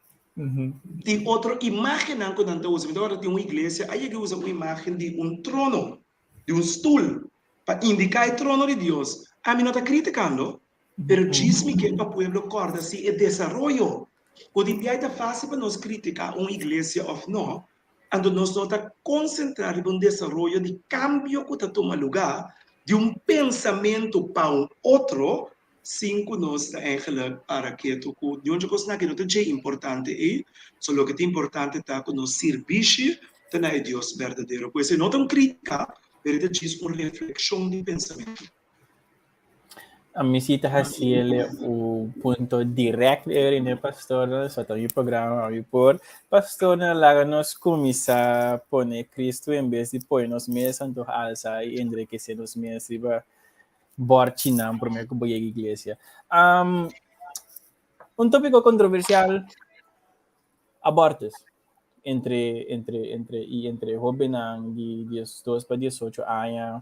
Tin otro imágennan ku nan ta usa. Mi ta wòrdu tin un iglesia a yega usa un imágen di un trono, di un stul, pa indiká e trono di Dios. Ami no ta kritikando, pero djis mi ke pa pueblo kòrda si e desaroyo ku tin bia ta fásil pa nos kritiká un iglesia òf no, Anto nos no ta konsentrá riba un desaroyo di kambio ku ta tuma lugá di un pensamentu pa un otro sin ku nos ta eigenlijk para ketu ku niun dje kosnan aki no ta dje importante ei. So loke ta importante ta ku nos sirbishi ta na e Dios berdadero. Pues e no ta un krítika, pero e ta djis un reflekshon di pensamentu. Ami si ta hasiele un punto direct erin e pastornan, so ta mi programa ami por. Pastornan laga nos kuminsá pone Cristo en bes di pone nos mes anto alsa i enrekesé nos mes riba bòrchinan promé ku bo yega iglesia. Un tópiko kontroversial, abortus. Entre entre entre i entre hóbennan di 12 pa 18 aña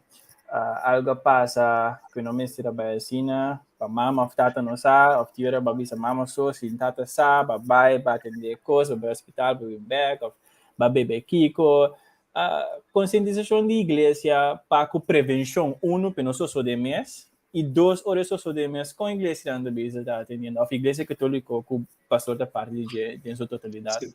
uh, algo a pasa ku no mester a bai asina, pa mama of tata no sa, of tio ba bisa mama so, sin tata sa, ba bai, ba atende kos, ba bai hospital, ba bin bek, of ba bebe kiko. Uh, konsientisashon di iglesia pa ku prevenshon, uno, pe no sosode mes, i dos, ora e sosode mes, kon iglesia nan ta bisa ta atendiendo, of iglesia katoliko ku pastor ta parti di dje den su totalidat. Sí.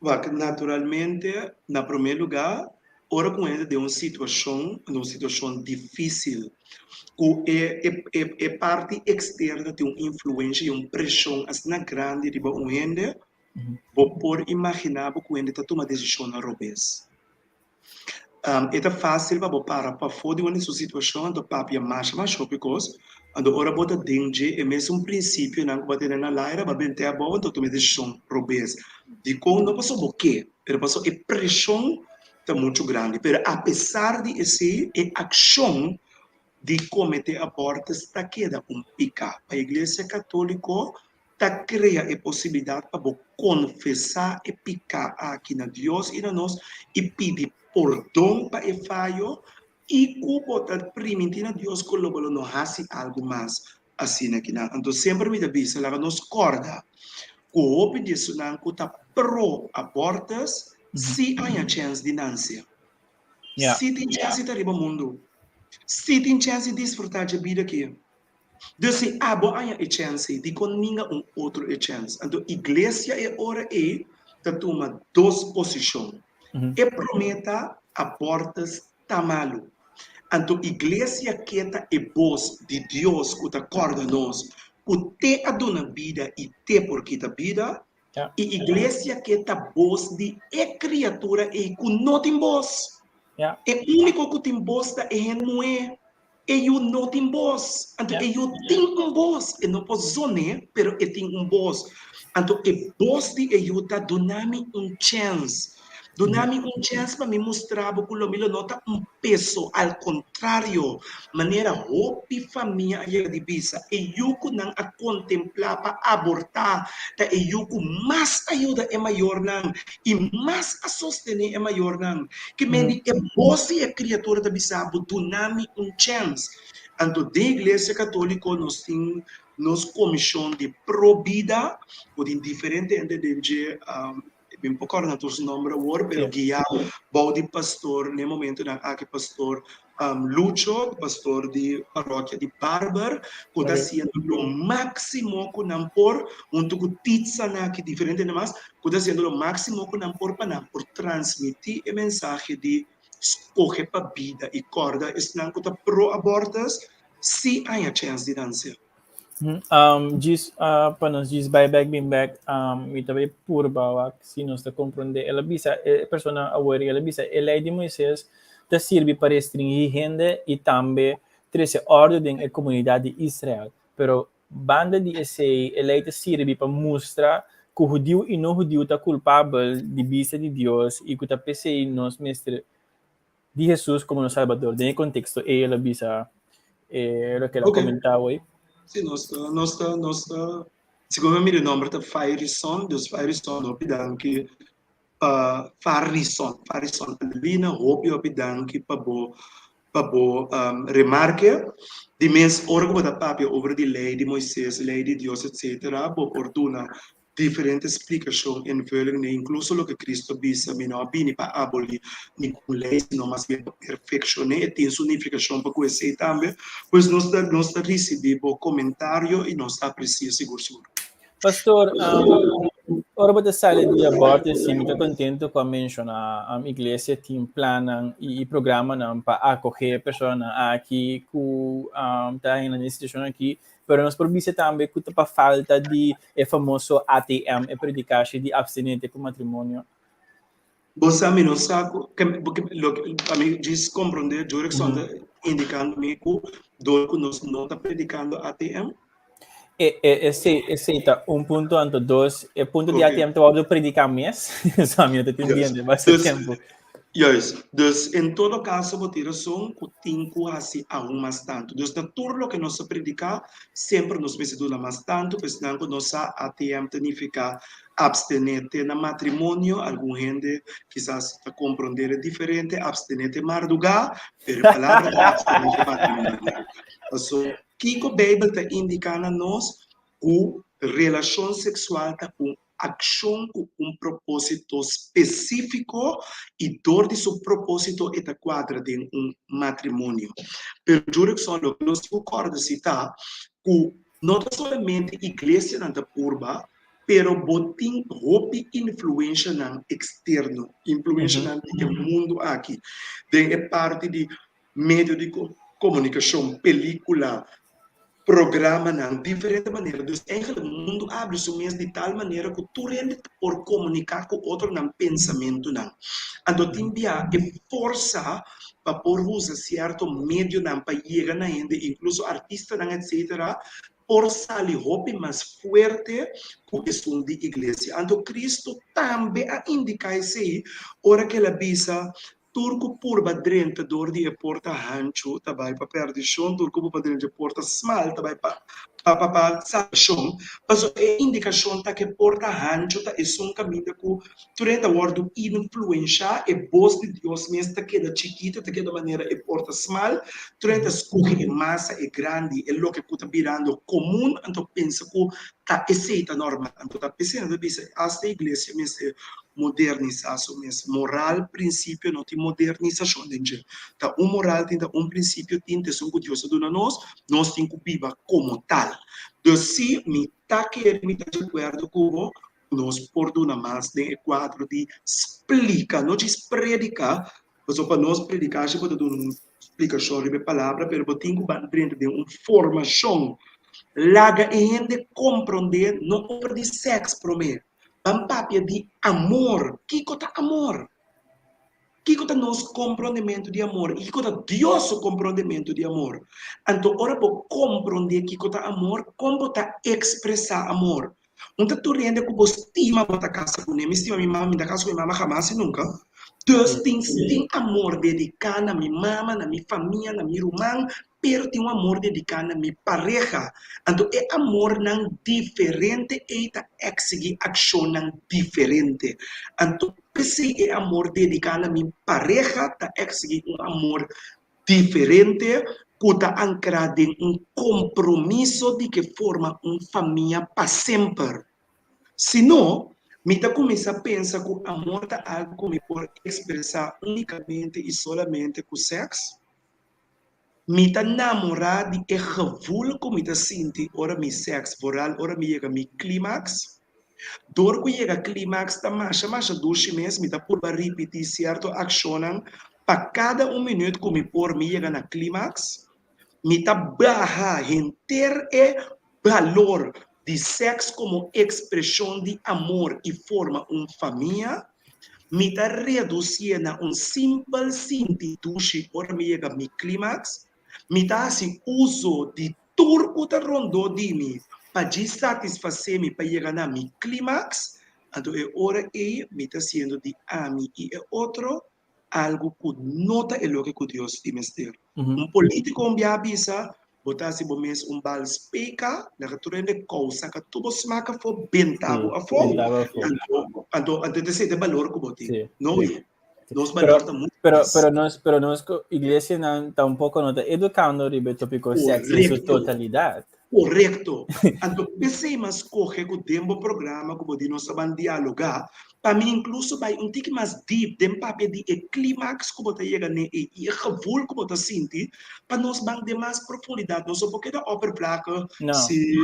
Wak, naturalmente, na promé lugá, ora ku un hende den un situashon, den un situashon difísil, ku e e e e parti eksterno tin un influensha i un preshon asina grandi riba un hende, bo por imaginá bo ku hende ta tuma desishonnan robes. E ta fásil pa bo para pafó di un di su situashon anto papia masha masha hopi kos, anto ora bo ta den dje e mesun prinsipionan ku bo a tene na laira bo a bent'é abou anto tuma e desishon robes. Dikon? No pasobra bo ke, pero pasobra e preshon ta muchu grandi. Pero apesar di esei e akshon di kometé abortus ta keda un piká. Pa Iglesia Katóliko ta krea e posibilidat pa bo konfesá e piká aki na Dios i na nos i pidi pordon pa e fayo i ku bo ta primintí na Dios ku lo bo lo no hasi algu mas asina kinan. Anto semper mi ta bisa laga nos kòrda ku hopi di esunnan ku ta pro abortus si haña chèns di nanse, si tin chèns di ta riba mundu, si tin chèns di disfrutá dje bida aki. Dus si abo haña e chèns ei, dikon ninga un otro e chèns? Anto iglesia e ora ei ta tuma dos posishon. E promé ta, abortus ta malu. Anto iglesia ke ta e bos di Dios ku ta kòrda nos ku te a duna bida i te por kita bida, i iglesia ke ta bos di e kriatura ei ku no tin bos. E úniko ku tin bos ta e hende muhé. E yu no tin bos. Anto e yu tin un bos. E no por zoné, pero e tin un bos. Anto e bos di e yu ta, Duna mi un chèns. Duna mi un chèns pa mi mustra bo ku lo mi lo no ta un peso. Al kontrario, manera hopi famia a yega di bisa, e yu ku nan a kontemplá pa abortá ta e yu ku mas a yuda e mayornan i mas a sostené e mayornan. Ke men di e bos di e kriatura ta bisa bo, Duna mi un chèns. Anto den Iglesia Katóliko nos tin nos komishon di pro bida, ku tin diferente hende den dje, mi no por kòrda nan tur su nòmber awor, pero guiá bou di pastor n'e momentunan aki pastor Lucho, pastor di parokia di Barber, ku ta hasiendo lo máksimo ku nan por, huntu ku Titsa nan aki, diferente hende mas, ku ta hasiendo lo máksimo ku nan por pa nan por transmití e mensahe di skohe pa bida i kòrda esnan ku ta pro abortus si haña chèns di nan ser. Djis pa nos djis bai bek bin bek, mi ta bai purba wak si nos ta komprondé. El a bisa e persona awor, el a bisa e lei di Moises ta sirbi pa restringí hende i tambe trese òrdu den e komunidat di Israel. Pero banda di esei e lei ta sirbi pa mustra ku hudiu i no hudiu ta kulpabel di bista di Dios i ku ta p'esei nos mester di Hesus komo nos Salbador. Den e konteksto ei el a bisa e loke el a komentá hoy. Sí, nos ta, nos ta, nos ta, segun mi mira e nomber ta Fairison, dus Fairison hopi danki pa Farrison, Farrison Adelina, hopi hopi danki pa bo pa bo remarke. Di mes ora ku bo ta papia over di lei di Moises, lei di Dios etcetera, bo por duna diferente splikashon, invulling, ne inkluso loke Kristu a bisa, Mi no a bini pa abolí ningun lei, sino mas bien pa perfekshon'é. E tin su nifikashon pa ku esei tambe. Pues nos ta nos ta risibí bo komentario i nos ta apresi'é sigur sigur. Pastor, ora bo ta sali di aborto si mi ta kontento ku a menshoná iglesia tin plannan i programanan pa akohé personanan aki ku ta na e situashon aki. Pero nos por bisa tambe ku ta pa falta di e famoso ATM, e predikashi di abstinente ku matrimonio. Bo sa, mi no sa ku, loke, pa mi djis komprondé, Jurickson ta indikando mi ku dor ku nos no ta predikando ATM. E, e, esei, esei ta un punto, anto dos, e punto di ATM ta wòrdu prediká mes, so mi no ta entendiendo basta tempu. Juist. Dus en todo caso bo tin rason cu tin cu haci aun mas tanto. Dus na tur loke nos ta predica, semper nos mester duna mas tanto, pa esnan cu no sa ATM ta nifica abstene te na matrimonio, algun hende kisas ta comprende e diferente, abstene te marduga, pero e palabra ta abstene te matrimonio. Paso kico Bijbel ta indica na nos? Cu relacion sexual ta un akshon ku un propósito spesífiko i dor di su propósito e ta kuadra den un matrimonio. Pero Jurickson loke nos tin ku kòrda si ta ku no ta solamente iglesianan ta purba, pero bo tin hopi influenshanan eksterno, influenshanan di e mundu aki, den e parti di medio di komunikashon, pelíkula, programanan, diferente manera. Dus eigenlijk mundu a habri su mes di tal manera ku tur hende por komuniká ku otro nan pensamentunan. Anto tin bia e forsa pa por usa sierto medionan pa yega na hende, inkluso artistanan etcetera, por sali hopi mas fuerte ku esun di iglesia. Anto Kristu tambe a indiká esei ora ku el a bisa, Tur ku purba drenta dor di e porta hanchu ta bai pa perdishon, tur ku purba drenta e porta smal ta bai pa pa pa salbashon. Pasobra e indikashon ta ku e porta hanchu ta esun kaminda ku tur hende ta wòrdu influenshá, e bos di Dios mes ta keda chikitu, ta keda manera e porta smal, tur hende ta skohe e masa, e grandi, e loke ku ta birando komun, anto pensa ku. Ta esei ta normal. Anto ta p'esei nan ta bisa asta iglesia mester modernisá su mes. Moral, prinsipio no tin modernisashon den dje. Ta un moral tin, ta un prinsipio tin, ta esun ku Dios a duna nos, nos tin ku biba komo tal. Dus si mi ta kere, mi ta di akuerdo ku bo, nos por duna mas den e kuadro di splika, no djis prediká, pasobra pa nos prediká si bo ta duna un splikashon riba e palabra, pero bo tin ku ban drenta den un formashon. Laga e hende komprondé no over di sèks promé, ban papia di amor. Kiko ta amor? Kiko ta nos komprondementu di amor i kiko ta Dios su komprondementu di amor? Anto ora bo komprondé kiko ta amor, kon bo ta ekspresá amor? Un ta tur hende ku bo stima bo ta kasa kuné. Mi stima mi mama, mi ta kasa ku mi mama hamas i nunka. Dus tin tin amor dediká na mi mama, na mi famia, na mi ruman, pero tin un amor dediká na mi pareha. Anto e amornan diferente ei ta eksigí akshonnan diferente. Anto p'esei e amor dediká na mi pareha ta eksigí un amor diferente ku ta ankrá den un kompromiso di ke forma un famia pa semper. Si no, mi ta kuminsá pensa ku amor ta algu ku mi por ekspresá únikamente i solamente ku sèks. Mi ta namorá di e gevoel ku mi ta sinti ora mi sèks, vooral ora mi yega mi klimaks. Dor ku yega klimaks ta masha masha dushi mes, mi ta purba ripití sierto akshonnan pa kada un minüt ku mi por mi yega na klimaks. Mi ta baha henter e balor di sèks komo ekspreshon di amor i forma un famia. Mi ta redusié na un simpel sinti dushi ora mi yega mi klimaks. Mi ta hasi uso di Tur ku ta rondó di mi pa djis satisfasé mi pa yega na mi klimaks, anto e ora ei mi ta siendo di ami i e otro algu ku no ta e loke ku Dios tin mester. Un polítiko un bia a bisa, Bo ta hasi bo mes un bal speka, laga tur hende kou saka tur bo smak afó, benta bo afó, anto anto esei ta e balor ku bo tin. No yu. Nos balor ta mucho pero, mas. Pero nos, pero nos iglesianan tampoco no ta educando riba e tópico sexo en su totalidad. Correcto. Anto p'esei m'a scoge cu den bo programa cu bo di nos ta ban dialoga, pa mi incluso bai un tiki mas deep den papia di e climax cu bo ta yega n'e ei y e gevoel cu bo ta sinti, pa nos ban den mas profundidad. Nos no por keda oppervlakkig No. si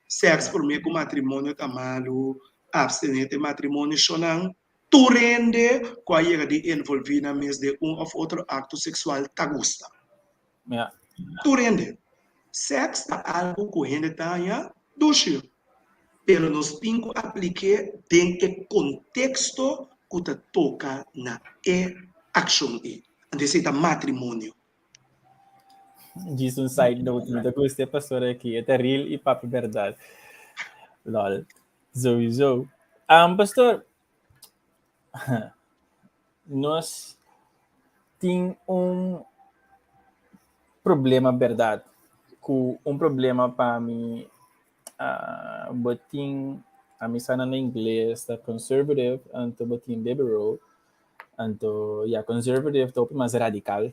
sex prome cu matrimonio ta malu, abstener den matrimonio, shownan. Tur hende ku a yega di envolví nan mes den un òf otro akto seksual ta gusta. Tur hende. Sèks ta algu ku hende ta haña dushi, pero nos tin ku aplik'é den e konteksto ku ta toka na e akshon ei. Anto esei ta matrimonio. Djis un side note, mi ta gusta e pastor aki, e ta real i papia bèrdat. Lol. Sowieso. Pastor, nos tin un problema berdad, ku un problema pa mi, bo tin, ami sa nan na ingles ta conservative, anto bo tin liberal, anto ya conservative ta hopi mas radical.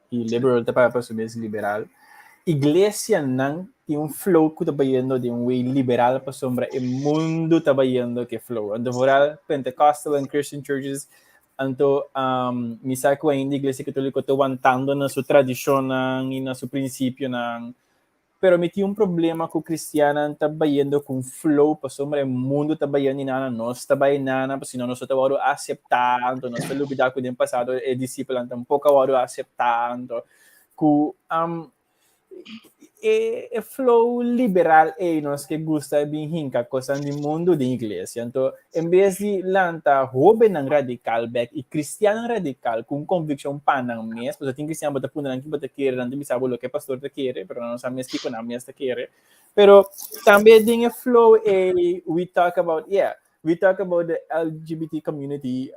I liberal ta papia pa su mes liberal. Iglesianan tin un flow ku ta bayendo den un way liberal pasobra e mundu ta bayendo ku e flow. Anto vooral Pentecostal and Christian churches, anto mi sa ku ainda Iglesia Katoliko ta wantando na su tradishonnan i na su prinsipionan. Pero mi tin un problema ku kristiannan ta bayendo ku un flow pasobra e mundu ta bayendo i nana nos ta bai nana pasobra nos no ta wòrdu aseptá, anto nos ta lubidá ku den pasado e disipelnan tampoko a wòrdu aseptá, anto ku e e flow liberal ei nos ke gusta bin hinka kosnan di mundu den iglesia. Anto en bes di lanta hóbennan radikal bèk i kristiannan radikal ku un konvikshon pa nan mes, pasobra tin kristian bo ta puntra nan ki bo ta kere, nan ta bisa bo loke e pastor ta kere, pero nan no sa mes kiko nan mes ta kere. Pero tambe den e flow ei we talk about, yeah, we talk about the LGBT community,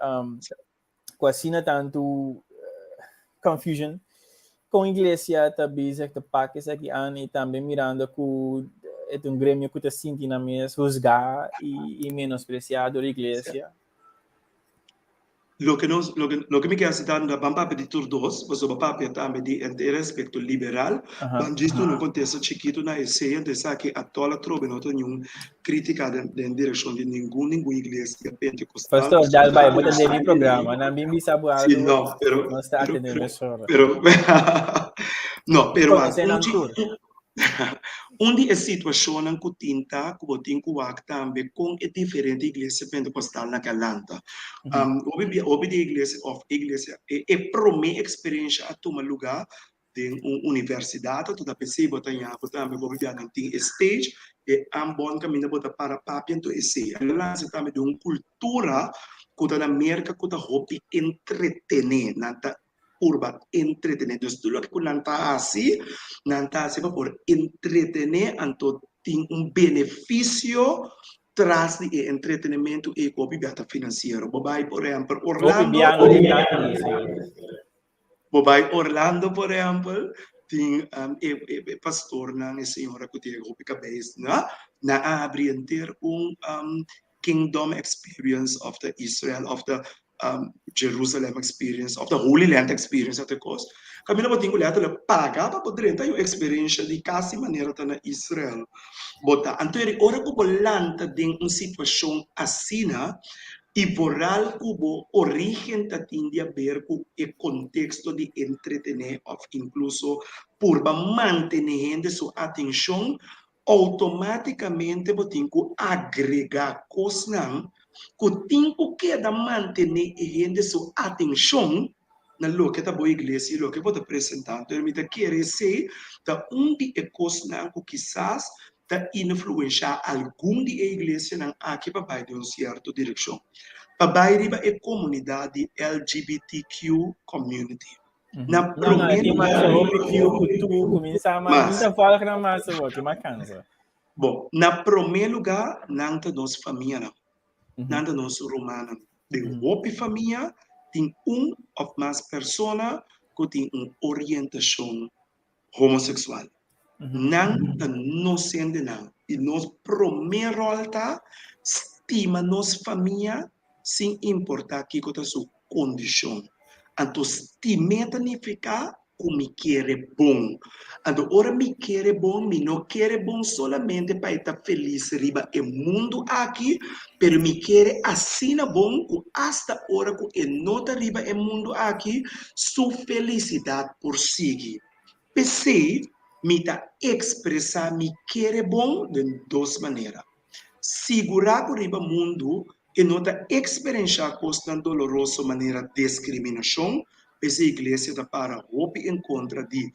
ku asina tantu confusion kon iglesia ta bezig ta pak esaki an i tambe mirando ku e ta un gremio ku ta sinti nan mes husgá i menospresiá dor iglesia. Loke nos, loke, loke mi ke hasi ta ban papia di tur dos, pasobra papia tambe di e respekto liberal, ban djis duna un kontesto chikitu na esei, anto esaki atòl atrobe no ta niun kritika den den direkshon di ningun ningun iglesia pentekostal. Pastor, dal bai, bo ta den mi programa, nan bin bisa bo Sí, algu, no, pero, nos ta pero, atende pero, mesora. pero, no, pero wak, Konosé un nan di, tur. Un di e situashonnan ku tin ta ku bo tin ku wak tambe kon e diferente iglesia pentekostalnan ke a lanta. Hopi bia hopi di e iglesia òf iglesia e e promé eksperensha a tuma lugá den un universidat anto ta p'esei bo ta ña ku tambe hopi bia nan tin e stage e ambon kaminda bo ta para papia anto esei. A lansa tambe den un kultura ku ta na Merka ku ta hopi entretené nan ta purba entretené. Dus tur loke ku nan ta hasi, nan ta hasi pa por entretené, anto tin un benefisio tras di e entretenementu ei ku hopi bia ta finansiero. Bo bai por ehèmpel Hopi Orlando, bia no tin tantu di esei. bo bai Orlando por ehèmpel, tin e e pastornan, e señora ku tin e hopi kabes, nan a habri henter un Kingdom Experience of the Israel of the Jerusalem Experience of the Holy Land Experience ate kos. Kaminda bo tin ku letterlijk paga pa bo drenta yu eksperensha di kasi manera ta na Israel bo ta. Anto eri ora ku bo lanta den un situashon asina i vooral ku bo origen ta tin di haber ku e konteksto di entretené òf inkluso purba mantené hende su atenshon, Outomátikamente bo tin ku agregá kosnan ku tin ku keda mantené e hende su atenshon na loke ta bo iglesia i loke bo ta presentá. Anto mi ta kere esei ta un di e kosnan ku kisas ta influenshá algun di e iglesianan aki pa bai den un sierto direkshon, pa bai riba e komunidat di LGBTQ community. Na No, no, promé tin mas lugar. hopi Q ku tu kuminsá mas. Mas. Mi ta volg nan mas awor, tin mas kansa. Bon, na promé lugá nan ta nos famianan. Nan ta nos rumannan. Den hopi famia tin un òf mas persona ku tin un orientashon homoseksual. Nan ta nos hendenan i nos promé ròl ta stima nos famia sin importá kiko ta su kondishon. Anto stim'é ta nifiká ku mi kere bon. Anto ora mi kere bon, mi no kere bon solamente pa e ta felis riba e mundu aki, pero mi kere asina bon ku asta ora ku e no ta riba e mundu aki, su felisidat por sigui. P'esei, mi ta ekspresá mi kere bon den dos manera. Sigurá ku riba mundu e no ta eksperenshá kosnan doloroso manera deskriminashon, p'esei iglesia ta para hopi en kontra di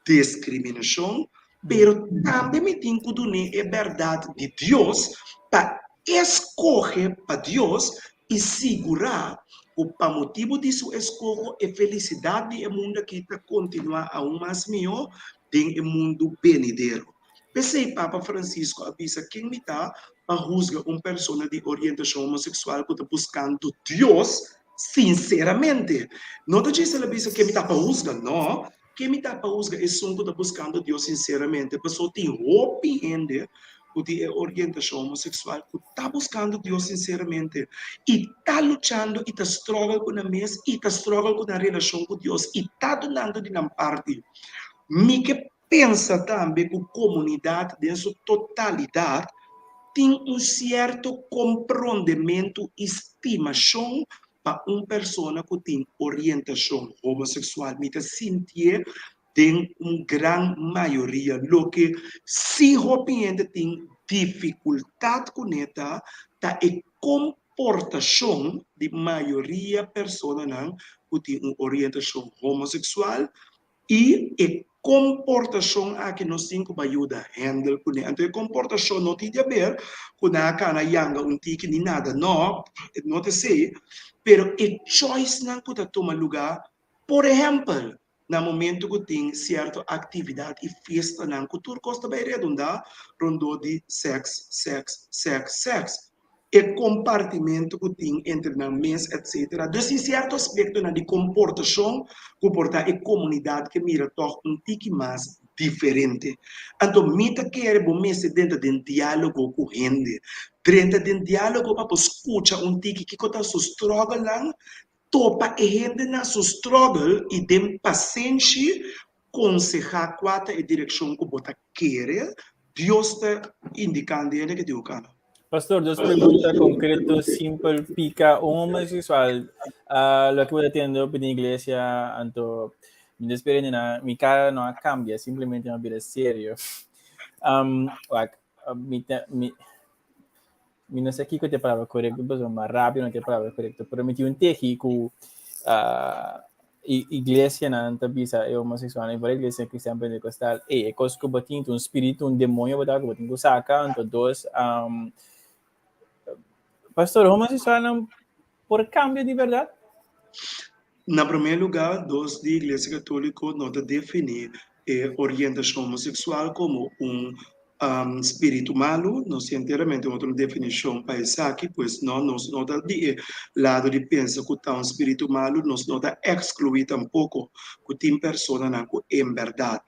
deskriminashon, pero tambe mi tin ku dun'é e bèrdat di Dios pa e skohe pa Dios i sigurá ku pa motibu di su eskoho e felisidat di e mundu akí ta kontinuá aun mas mihó den e mundu benidero. P'esei Papa Francisco a bisa ken mi ta pa husga un persona di orientashon homoseksual ku ta buskando Dios sinseramente. No ta djis el a bisa ken mi ta pa husga, no, Ken mi ta pa husga esun ku ta buskando Dios sinseramente? Pasobra tin hopi hende ku tin e orientashon homoseksual ku ta buskando Dios sinseramente i ta luchando i ta struggle ku nan mes i ta struggle ku nan relashon ku Dios i ta dunando di nan parti. Mi ke pensa tambe ku komunidat den su totalidat tin un sierto komprondementu i stimashon Pa un persona ku tin orientashon homoseksual mi ta sintié den un gran mayoria. Loke si hopi hende tin difikultat kuné ta ta e komportashon di mayoria personanan ku tin un orientashon homoseksual I e komportashon aki nos tin ku bai yuda handle kuné. Anto e komportashon no tin di aber ku nan a kana yanga un tiki ni nada, no, no ta esei, pero e choicenan ku ta tuma lugá, por ehèmpel, na momento ku tin sierto aktividat i fiestanan ku tur kos ta bai redundá rondó di sèks, sèks, sèks, sèks. E kompartimentu ku tin entre nan mes etsetera. Dus tin sierto aspektonan di komportashon ku por ta e komunidat ke mira tòg un tiki mas diferente. Anto mi ta kere bo mester drenta den diálogo ku hende. Drenta den diálogo pa bo skucha un tiki kiko ta su strògelnan. topa e hende na su struggle i den pasenshi konsehá kua ta e direkshon ku bo ta kere Dios ta indikando hende ke tin ku kana. Pastor, dos pregunta konkreto, simpel, pika un homoseksual, loke bo ta tende hopi den iglesia, anto mi ta spera na mi kara no a kambia, simplemente mi a bira serio. Wak, mi ta, mi, mi no sa kiko ta e palabra korekto, pasobra mas rápido no ta e palabra korekto, pero mi tin un tegi ku iglesianan ta bisa e homoseksualnan, i for iglesia kristian pentekostal, ey, e kos ku bo tin ta un spiritu, un demonio bo ta ku bo tin ku saka, anto dos, pastor, homoseksualnan por kambia di bèrdat? Na promé lugá, dos di Iglesia Katóliko no ta definí e orientashon homoseksual komo un spiritu malu. Nos tin enteramente un otro definishon pa esaki, pues no, nos no ta di e lado di pensa ku ta un spiritu malu, nos no ta ekskluí tampoko ku tin personanan ku en bèrdat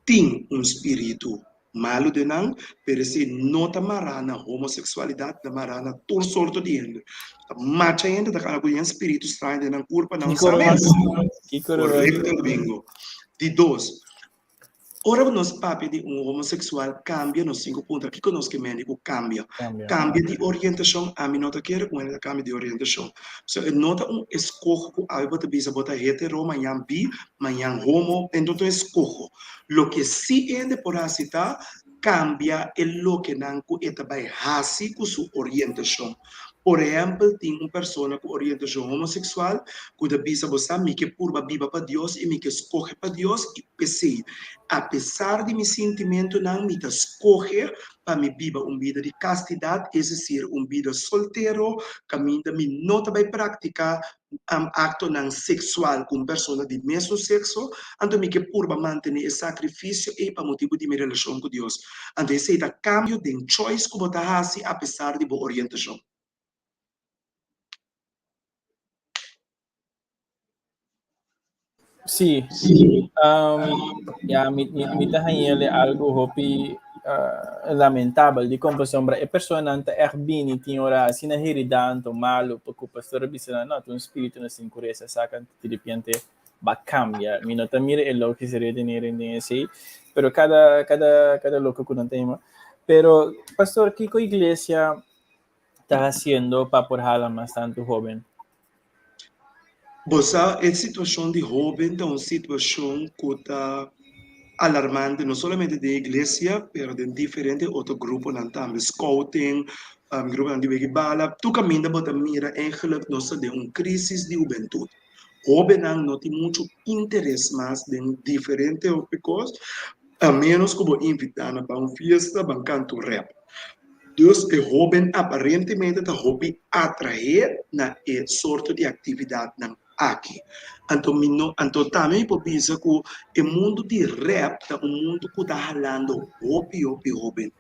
tin un spiritu malu den nan, pero esei no ta mará na homoseksualidat, ta mará na tur sorto di hende. Ta macha hende ta kana ku yen spiritu straño den nan kurpa, nan no sa mes. Korekto, Bingo. Di dos, ora ku nos papia di un homoseksual kambia, nos tin ku puntra kiko nos ke mende ku kambia. Kambia di orientashon? Ami no ta kere ku un hende ta kambia di orientashon. So e no ta un eskoho ku awe bo ta bisa bo ta hetero, mañan bi, mañan homo, e no ta un eskoho. Loke si hende por hasi ta kambia e lokenan ku e ta bai hasi ku su orientashon. Por ehèmpel, tin un persona ku orientashon homoseksual ku ta bisa, Bo sa, mi ke purba biba pa Dios i mi ke skohe pa Dios, i p'esei, apesar di mi sintimentunan, mi ta skohe pa mi biba un bida di kastidat, es desir, un bida soltero, kaminda mi no ta bai praktiká aktonan seksual ku un persona di mesun sekso, anto mi ke purba mantené e sakrifisio ei pa motibu di mi relashon ku Dios. Anto esei ta kambio den choice ku bo ta hasi apesar di bo orientashon. Sí, ya, mi ta hañ'el algu hopi lamentabel dikon pasobra e personanan ta ègt bini tin ora asina heridá anto malu pa ku pastor a bisa nan no ta un spiritu na sin kuresa saka anto diripiente ba kambia mi no ta mira e logis redenering den esei pero kada kada kada loko ku nan ta hima pero pastor kiko iglesia ta hasiendo pa por hala mas tantu hoben? Bo sa, e situashon di hóben ta un situashon ku ta alarmante no solamente den iglesia, pero den diferente otro gruponan tambe, scouting, gruponan di wega bala, tur kaminda bo ta mira eigenlijk nos ta den un krisis di hubentut. Hóbennan no tin muchu interes mas den diferente hopi kos, a ménos ku bo invitá nan pa un fiesta, ban kanta un rèp. Dus e hóben aparentemente ta hopi atraé na e sorto di aktividatnan aki. Anto mi no, anto tambe mi por bisa ku e mundu di rèp ta un mundu ku ta halando hopi hopi hóben.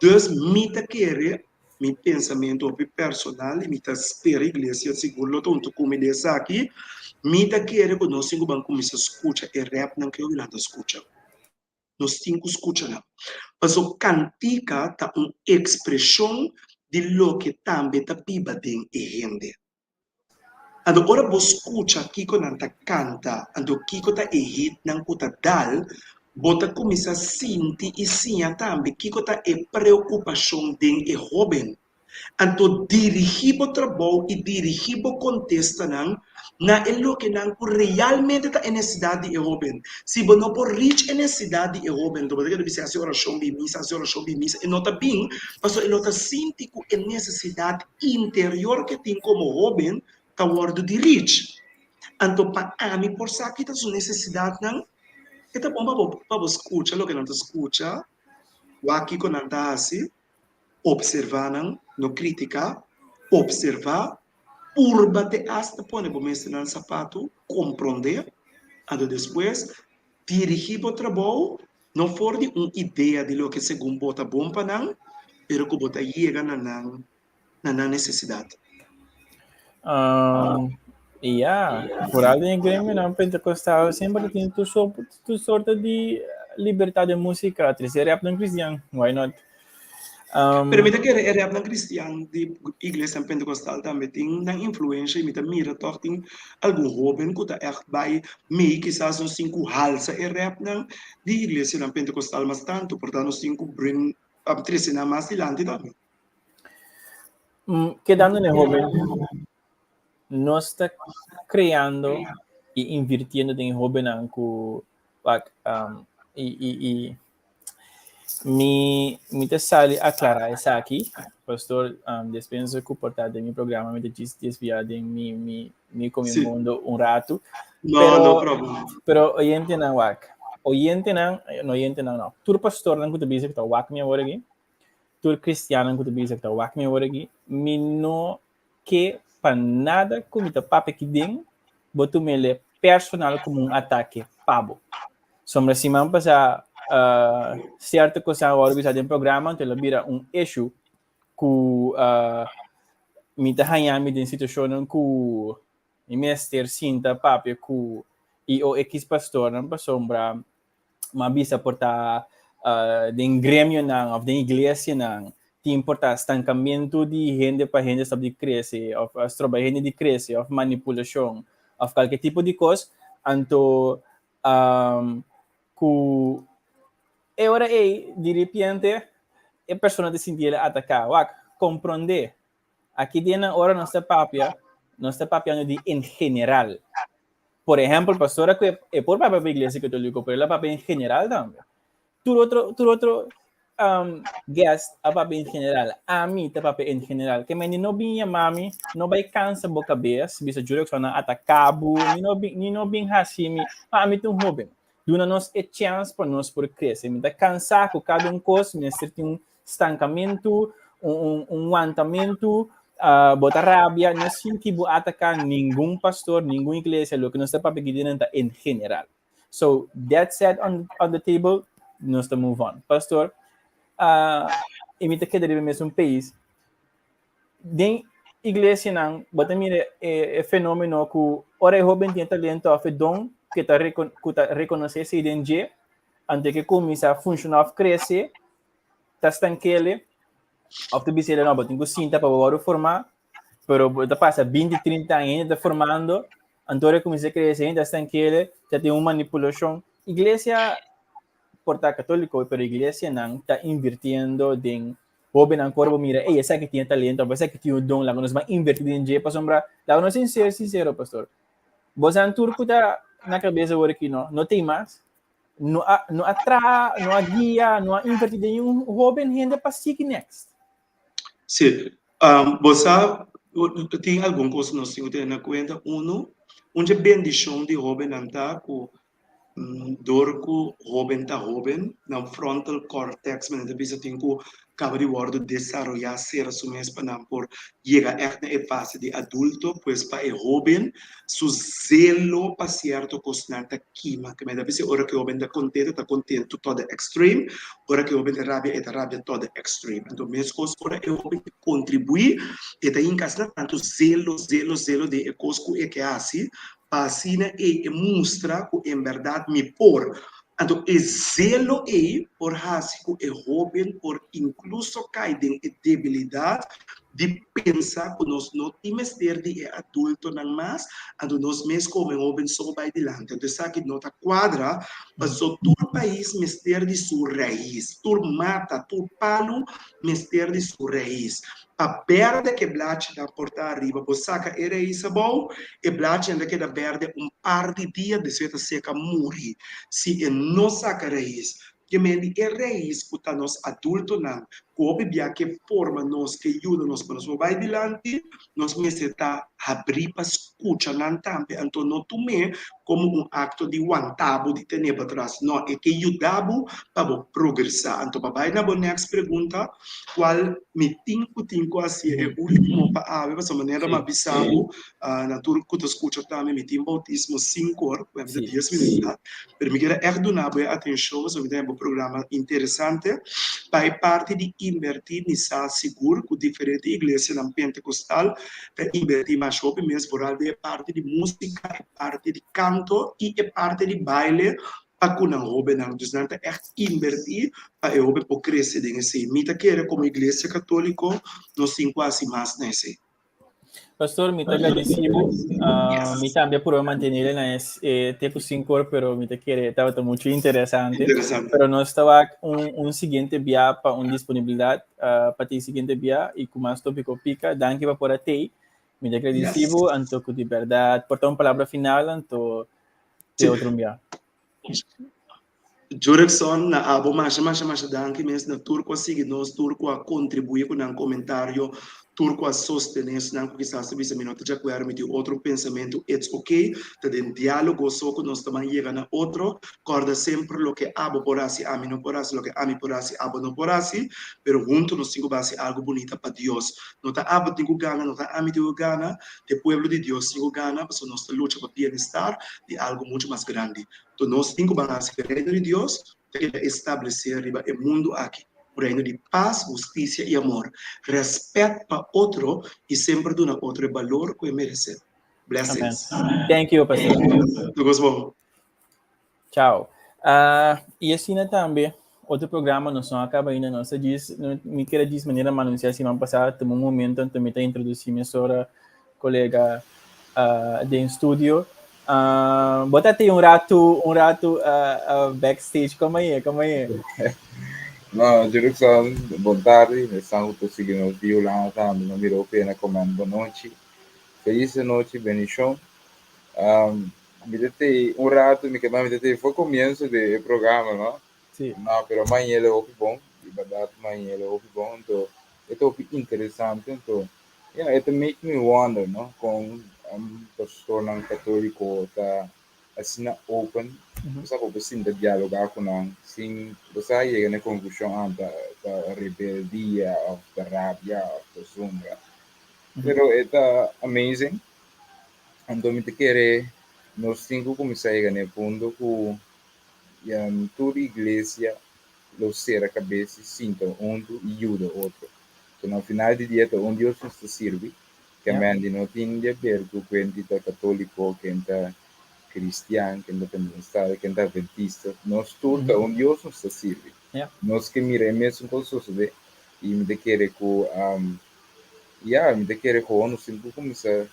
Dus mi ta kere, mi pensamentu hopi personal i mi ta spera iglesia sigur lo ta huntu ku mi den esaki, mi ta kere ku nos tin ku ban kuminsá skucha e rèpnan ku e hóbennan ta skucha. Nos tin ku skucha nan. Pasobra kantika ta un ekspreshon di loke tambe ta biba den e hende. Anto ora bo skucha kiko nan ta kanta, anto kiko ta e hitnan ku ta dal, bo ta kuminsá sinti i siña tambe kiko ta e preokupashon den e hóben. Anto dirigí bo trabou i dirigí bo kontestanan na e lokenan ku realmente ta e nesesidat di e hóben. Si bo no por reach e nesesidat di e hóben, anto bo ta keda bisa hasi orashon bin misa, hasi orashon bin misa, e no ta bin pasobra e no ta sinti ku e nesesidat interior ku e tin komo hóben ta wòrdu di reach. Anto pa ami por sa ki ta su nesesidatnan, e ta bon pa bo pa bo skucha loke nan ta skucha, wak kiko nan ta hasi. Observá nan, no kritiká, observá, purba te asta pone bo mes den nan sapatu, komprondé, anto despues dirigí bo trabou no for di un idea di loke segun bo ta bon pa nan, pero ku bo ta yega na nan na nan nesesidat. Ya, vooral den e gremionan pentecostal semper tin tur so tur sorto di libertad den música, trece rap den cristian, why not? Pero mi ta kere e repnan cristian di iglesianan pentecostal tambe tin nan influencia y mi ta mira toch tin algun hoben cu ta echt bay mey kisas nos tin cu halsa e repnan di iglesianan pentecostal mas tanto por ta nos tin cu bring trece nan mas dilanti tambe. Kedando na e hoben, nos ta creando y invirtiendo den e hobennan cu wak y y y mi ta sali aclara esaki, pastor, despensa cu por ta den mi programa mi ta djis desvia den mi mi cu mi mundo un ratu. No, pero, no problem. Pero oyentenan wak, oyentenan, no oyentenan no, tur pastornan cu ta bisa cu ta wak mi awor aki, tur cristiannan cu ta bisa cu ta wak mi awor aki, mi no ke pa nada ku mi ta papia aki den, bo tum'el personal komo un atake pa bo. Sombra siman pasá sierto kos a wòrdu bisa den programa, anto el a bira un issue ku mi ta haña mi den situashonnan ku mi mester sinta papia ku i o ekis pastornan pasobra m'a bisa por ta den gremionan of den iglesianan tin por ta stankamentu di hende pa hende stop di krese of stroba hende di krese of manipulashon of kalke tipo di kos anto ku e ora ei di repente e persona ta sinti el ataká. Wak, komprondé. Aki den nan ora nos ta papia, nos ta papiando di en general. Por ehempel, pastora ku e por papia pa Iglesia Katoliko, pero el a papia en general tambe. Tur otro, tur otro guest a papia en general. Ami ta papia en general. Ke mende no bin yama mi, no bai kansa bo kabes, bisa juro ku nan ataka bo, ni no bin, ni no bin hasi mi. Ma ami ta un hoben. Duna nos e chèns pa nos por krese. Mi ta kansá ku kada un kos mester tin un stankamentu, un wantamentu, bo ta rabia, no sinti bo ataká ningun pastor, ningun iglesia, loke nos ta papia aki dinan ta en general. So, that said on the table, nos ta move on. Pastor, i mi ta keda riba e mesun pais, den iglesianan bo ta mira e fenomeno ku ora e hoben tin e talento of e don ku ta ku ta rekonosé esei den dje, anto e ke kuminsá funshoná of krese, ta stankele of ta bis'é no bo tin ku sinta pa bo wòrdu formá, pero bo ta pasa 20, 30 aña hende ta formando, anto ora e kuminsá krese hende ta stankele, ta tin un manipulashon. Iglesia por ta katóliko, pero iglesianan ta invirtiendo den hóbennan ku ora bo mira, ey, esaki tin e talento òf esaki tin un don, laga nos ban invertí den dje pasobra laga nos ser sinsero, pastor. Bosan tur ku ta na kabes awor aki no, no tin mas. No a no a traha, no a guia, no a invertí den un hóben hende pa sigui next. Sí, bo sa tin algun kos nos tin ku tene na kuenta. Unu, un dje bendishon di hóbennan ta ku Dor ku hóben ta hóben, nan frontal cortex, manera ta bisa, tin ku kaba di wòrdu desaroyá sera su mes pa nan por yega ègt na e fase di adulto. Pues pa e hóben su zelo pa sierto kosnan ta kima. Ke manera ta bisa ora ku e hóben ta kontentu, ta kontentu tot de extreme, ora ku e hóben ta rabia, e ta rabia tot de extreme. Anto meskos ora e hóben ke kontribuí, e ta hinka asina tantu zelo, zelo, zelo den e kos ku e ke hasi, Pa asina ei e mustra ku en bèrdat mi por. Anto e zelo ei por hasi ku e hóben por inkluso kai den e debilidat di pensa ku nos no tin mester di e adultonan mas, anto nos mes komo e hóben so bai dilanti. Anto esaki no ta kuadra, pasobra tur pais mester di su rais, tur mata, tur palu mester di su rais. Pa berde ke blachinan por ta ariba, bo saka e rais abou, e blachinan ta keda berde un par di dia, despues ta seka muri. Si e no saka rais, ke men di e rais ku ta nos adultonan, ku hopi bia ke forma nos, ke yuda nos pa nos por bai dilanti, nos mester ta habrí pa skucha nan tambe. Anto no tum'é komo un akto di wanta bo, di tene bo atras. No, e ke yuda bo pa bo progresá. Anto pa bai na bo next pregunta, Cual mi tin cu tin cu haci e ultimo pa awe, pasobra manera mi a bisa bo, na tur cu ta scucha tambe, mi tin bautismo cinco or, cu ta dies minuut laat, pero mi kier a echt duna bo e atencion, pasobra mi ta haña bo programa interesante. Pa e parti di inverti, mi sa sigur cu diferente iglesianan pentecostal ta inverti mas hopi mes, vooral den e parti di musica, e parti di canto y e parti di baile. pa ku nan hóbennan. Dus nan ta ègt inbertí pa e hóben por krese den esei. Mi ta kere komo Iglesia Katóliko nos tin ku hasi mas na esei. Pastor, mi ta agradeci bo. Mi tambe a prueba mantenele na es eh, te ku 5 or, pero mi ta kere tabata mucho interesante. Interesante. Pero nos ta wak un siguiente bia pa un disponibilidad pa ti siguiente bia y ku mas tópico pica. Danki pa por a tei. Mi ta agradeci bo, anto ku di berdad por ta un palabra final, anto te otro bia. Jurickson, na abo masha masha masha danki mes na tur ku a sigui nos, tur ku a kontribuí ku nan komentario, tur ku a sostené esnan ku kisas ta bisa mi no ta djakuerdo, mi tin otro pensamentu, it's ok, ta den diálogo so ku nos ta ban yega na otro. Kòrda semper loke abo por hasi ami no por hasi, loke ami por hasi abo no por hasi, pero huntu nos tin ku basi algu bunita pa Dios. No ta abo tin ku gana, no ta ami tin ku gana, ta e pueblo di Dios tin ku gana, pasobra nos ta lucha pa bienestar di algu muchu mas grandi. Anto nos tin ku ban hasi ku e Reino di Dios ta keda establesé riba e mundu aki, un reino di pas, hustisia i amor, rèspèt pa otro i semper duna otro e balor ku e meresé. Blessings. Amen. Thank you, Pastor. Tur kos bon. Chao. I asina tambe otro programa nos no a kaba ainda, nos a djis, mi kere djis manera mi a anunsiá siman pasá, tuma un momento anto mi ta introdusí mesora kolega den studio. Bo ta tin un ratu, un ratu backstage, komo e, komo e? No, Jurickson, bon tardi. Esnan ku ta sigui nos di Hulanda tambe, no mira hopi hende a comment bon nochi. Felis anochi, bendishon. Mi ta tei un ratu, mi ke mi ta tei for komienso di e programa, no? Sí. No, pero mañana hopi bon, di bèrdat mañana hopi bon, anto e ta hopi interesante, anto Yeah, it make me wonder, no? Kon pastornan katóliko ta asina open, bo sa bo por sinta dialogá ku nan sin bo sa yega na e konklushon, ah, ta ta rebeldia òf ta rabia òf ta zundra. Pero e ta amazing. Anto mi ta kere nos tin ku kuminsá yega na e punto ku tur iglesia lo sera kabes i sinta huntu i yuda otro. So na final di dia ta un Dios nos ta sirbi, ke men di no tin di aber ku ken ti ta katoliko, ken ta kristian, ken ta pentecostal, ken ta adventista, nos tur ta un Dios nos ta sirbi. Nos ke mira e mesun kos sosode i mi ta kere ku ya mi ta kere ku nos tin ku kuminsa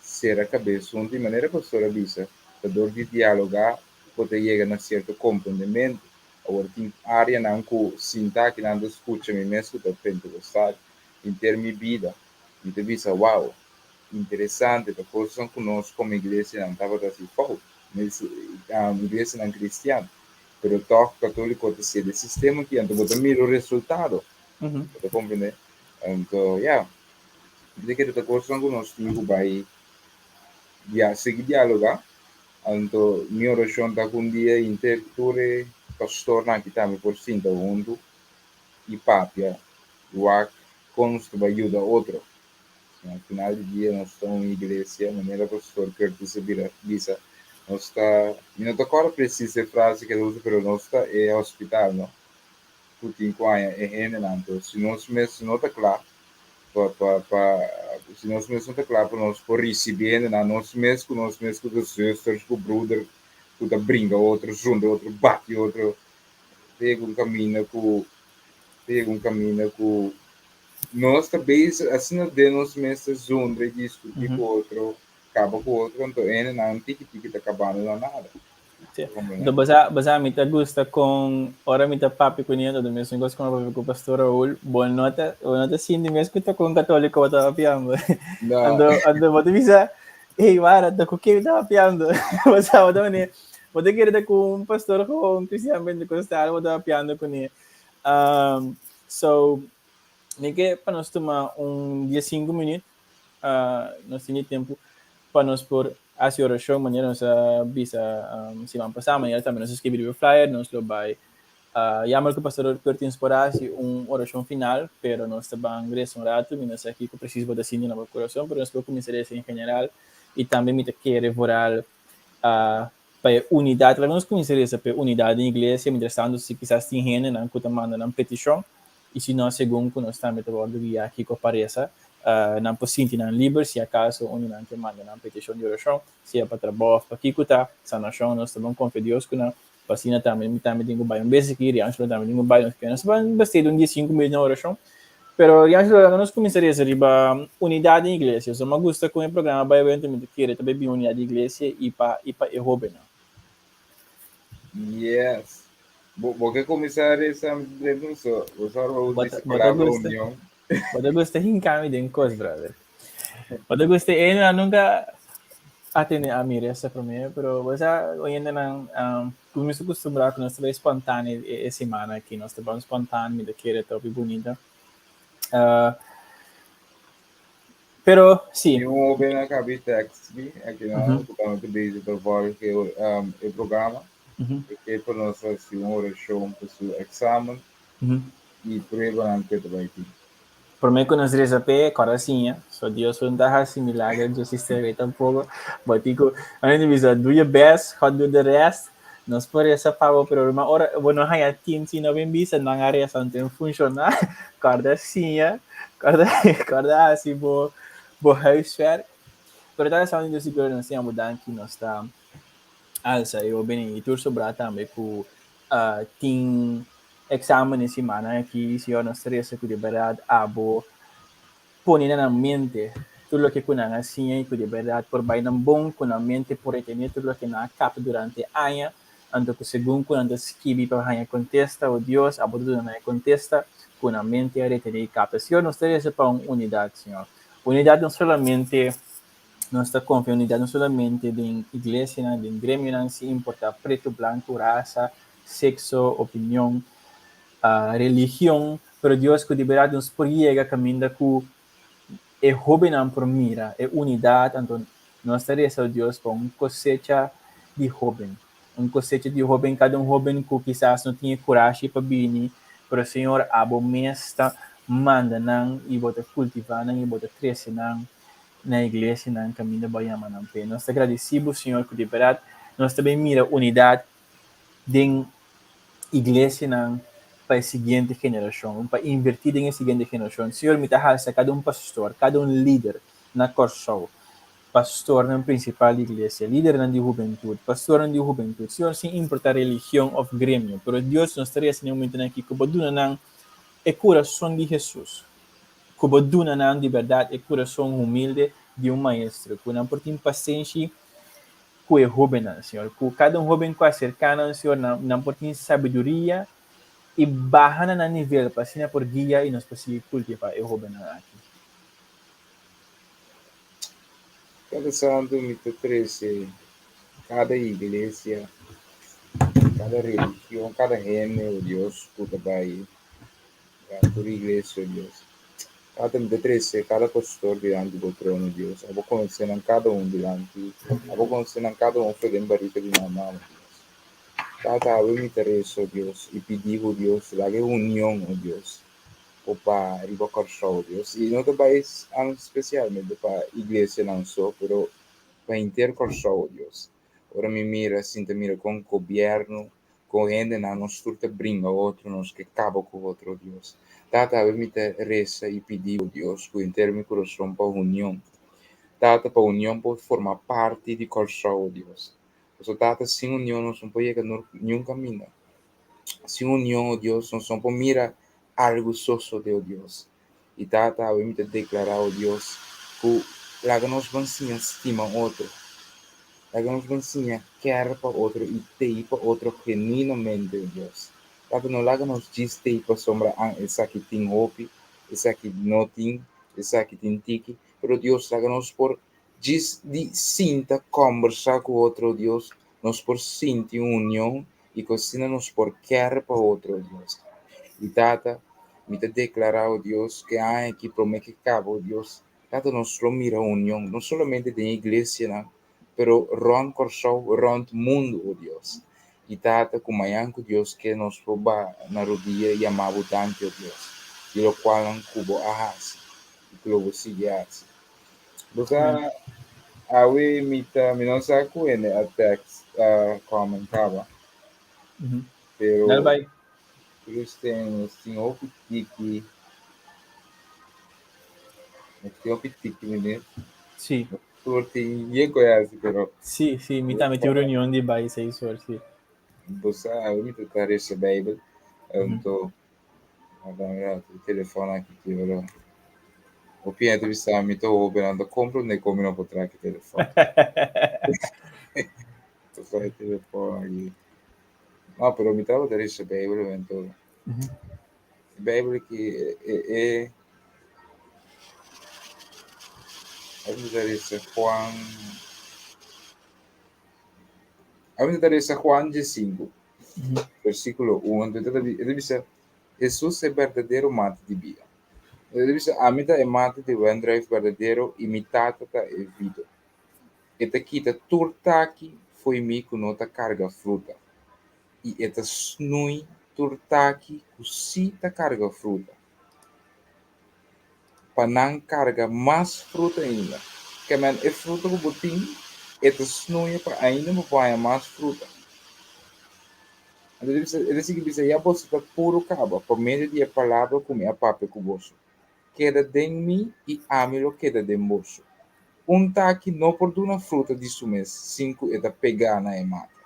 sera kabes huntu i manera pastor a bisa ta dor di dialoga bo ta yega na sierto komprondementu. Awor tin áreanan ku sinta aki nan ta skucha mi mes ku ta pentekostal henter mi bida. Mi ta bisa, Wow! Interesante, ta kosnan ku nos komo iglesianan tabata hasi fout, iglesianan kristian. Pero tòg katóliko ta sede e sistema aki, anto bo ta mira e resultado. Bo ta komprendé? Anto, ya, mi ta kere ta kosnan ku nos tin ku bai sigui dialogá. Anto mi orashon ta ku un dia inter tur e pastornan aki tambe por sinta huntu i papia i wak kon nos ta bai yuda otro. Na final di dia nos ta un iglesia, manera pastor Curtis a bira bisa, nos ta, mi no ta kòrda presis e frase ku el a usa, pero nos ta e hospital, no? Ku tin ku haña e hendenan. Anto si nos mes no ta kla pa pa pa si nos mes no ta kla pa nos por risibí hendenan, nos mes ku nos mes ku ta zusters ku bruder ku ta bringa otro, zundra otro, bati otro, ta yega un kaminda ku ta yega un kaminda ku nos ta bezig asina den nos mes ta zundra i diskutí ku otro, kaba ku otro, anto hendenan tiki tiki ta kabando na nada. Sí. Enton bosa mi ta gusta con ora mi ta papia cu niño, enton mesun cos como papia cu Pastor Raul, bo no ta, bo no ta sinti mes cu ta cu un catolico bo ta papiando. No. Anto, anto bo ta bisa, hey, wara, ta cu ken mi ta papiando? Bosa, bo ta mane, bo ta kere ta cu un pastor o un cristian pentecostal bo ta papiando cune. So, mi ke pa nos tuma un 15 minuut, nos tene tempo pa nos por hasi orashon manera nos a bisa siman pasá, manera tambe nos a skibi riba e flyer, nos lo bai yama ku Pastor Curtins por hasi un orashon final, pero nos ta ban resa un ratu, mi no sa kiko presis bo ta sinti na bo kurason, pero nos por kuminsá resa en general i tambe mi ta kere vooral pa e unidat, laga nos kuminsá resa pa e unidat den iglesia, mientras tanto si kisas tin hendenan ku ta manda nan petishon, i si no segun ku nos tambe ta wòrdu guiá kiko pa resa, nan por sinti nan liber si akaso un di nan ke manda nan petishon di orashon, sea pa trabou òf pa kiko ta, sanashon, nos ta bon konfia Dios ku nan. Pa asina tambe mi tambe tin ku bai un bes aki, Rianxo tambe tin ku bai, nos nos ban besteda un dies sinku minuut na orashon. Pero Rianxo laga nos kuminsá resa riba unidat den iglesia. So mi a gusta kon e programa bai awento, mi ta kere ta bai bin unidat di iglesia i pa i pa e hóbennan. Yes. Bo bo ke kuminsá resa Brendon? So bo sa ora bo Bo usa ta bo ta palabra gusta union. bo ta gusta hinka mi den kos, brother. Bo ta gusta e na nunca a tene a mi resa prome, pero bo sa oyentenan um, ku mi sa kustumbrá ku nos ta bai spontaan e, e semana aki, nos ta ban spontaan, mi ta kere ta hopi bunita. Uh, pero sí. Mi un hoben a kabi text mi, aki na ku ta bezig ta volg e, um, e programa. E ke pa nos hasi un orashon pa su examen i pruebanan ku e ta bai tin. Promé ku nos resa p'e, kòrda siña. So Dios no ta hasi milager dje sistema ei tampoko. Bo tin ku, nan ta bisa, do your best, God do the rest. Nos por resa pa bo, pero ruman ora bo no haña tin si no bin bisa, nan a resa no tin funshoná. Kòrda siña, kòrda kòrda hasi bo bo huiswerk. Pero ta esaki Dios sigur nos siña bo danki, nos ta alsa e hóbennan i tur sobrá tambe ku tin Examen e simannan aki, Señor, nos ta resa ku di bèrdat abo pone na nan mente tur loke ku nan a siña i ku di bèrdat por bai nan bon ku nan mente por retené tur loke nan a kapta durante e aña, anto ku segun ku nan ta skibi pa haña kontesta, o Dios, abo ta duna nan e kontesta ku nan mente a retené i kapta. Señor, nos ta resa pa un unidat, Señor. Unidat no solamente nos ta konfia unidat no solamente den iglesianan, den gremionan, sin importá pretu, blanku, rasa, sexo, opinion, religion, pero Dios cu di berdad nos por yega caminda cu e hobennan por mira e unidad, anto nos ta reza Dios pa un cosecha di hoben, un cosecha di hoben, cada un hoben cu kisas no tin e curashi pa bini, pero Señor abo mes ta manda nan y bo ta cultiva nan y bo ta trece nan na iglesianan caminda bo a yama nan p'e. Nos ta gradeci bo Señor cu di berdad nos ta bay mira unidad den iglesianan pa e siguiente generashon, pa invertí den e siguiente generashon. Señor, mi ta halsa kada un pastor, kada un lider na Kòrsou, pastornan prinsipal di iglesia, lidernan di hubentut, pastornan di hubentut, Señor, sin importá religion òf gremio, pero Dios, nos ta resa na e momentunan akí ku bo duna nan e kurason di Hesus, ku bo duna nan di bèrdat e kurason humilde di un maestro, ku nan por tin pasenshi ku e hóbennan, Señor. Ku kada un hóben ku aserká nan, Señor, nan, nan por tin sabiduria i baha na nan nivel pa asina por guia i nos por sigui kultivá e hóbennan aki. Kada santu mi ta trese kada iglesia, kada religion, kada hende, o Dios, ku ta bai Tur iglesia, o Dios. Tata, mi ta trese kada pastor dilanti bo trono, Dios. Abo konosé nan kada un dilanti, abo konosé nan kada un for den barika di nan mama, Dios. Tata, awe mi ta resa, o Dios, i pidi bo, Dios, laga e union, o Dios, por ba riba Kòrsou, Dios. I no ta bai spesialmente pa iglesianan so, pero pa henter Kòrsou, o Dios. Ora mi mira, sinta mira kon gobièrnu Ku hendenan nos tur ta bringa otro, nos ke kaba ku otro, Dios. Tata, awe mi ta resa i pidi bo, Dios, ku henter mi kurason pa union. Tata, pa union por forma parti di Kòrsou, Dios. Pasobra, Tata, sin union nos no por yega niun kaminda. Sin union, o Dios, nos no por mira algu sosode, o Dios. I Tata, awe mi ta deklará, o Dios, ku laga nos ban siña stima otro. Laga nos ban siña kèr pa otro i tei pa otro genuinamente, o Dios. Tata, no laga nos djis tei pasobra an esaki tin hopi, esaki no tin, esaki tin tiki, pero Dios, laga nos por djis di sinta kòmbersá ku otro, o Dios, nos por sinti un union i ku asina nos por kèr pa otro, o Dios. I Tata, mi ta deklará, o Dios, ku e aña aki promé ku e kaba, o Dios, Tata, nos lo mira union, no solamente den iglesianan, pero rònt Kòrsou, rònt mundu, o Dios. I Tata, ku mañan ku Dios ke nos por ba na rudia i yama bo danki, o Dios, di lokualnan ku bo a hasi i ku lo bo sigui hasi. Bo sa, awe mi ta, mi no sa ku hende a text, a comment kaba, pero Dal bai. Christian, nos tin hopi tiki, nos tin hopi tiki meneer. Sí. Tur tin yen ku e hasi, pero Sí, sí, mi tambe tin un reunion di bai seis or, sí. Bo sa, mi ta resa Bijbel, anto Ora telefòn aki ki ora hopi hende ta bisa mi ta hopi nan ta komprondé kon mi no por traha ki telefòn. Ta traha e telefòn aki. No, pero mi tabata resa Bijbel anto e Bijbel aki e e mi ta resa Juan ami ta resa Juan diesinku. Versíkulo un, anto e ta e ta bisa, Hesus e berdadero mata di bida. E ta bisa, Ami ta e mata di wendruif berdadero i mi Tata ta e vido. E ta kita tur taki fo'i mi ku no ta karga fruta, i e ta snui tur taki ku sí ta karga fruta. pa nan karga mas fruta ainda. Ke men e fruta ku bo tin, e ta snuia pa ainda bo por haña mas fruta. Anto e ta sigui bisa, Ya boso ta puru kaba pa medio di e palabra ku mi a papia ku boso. Keda den mi i ami lo keda den boso. Un taki no por duna fruta di su mes sin ku e ta pegá na e mata.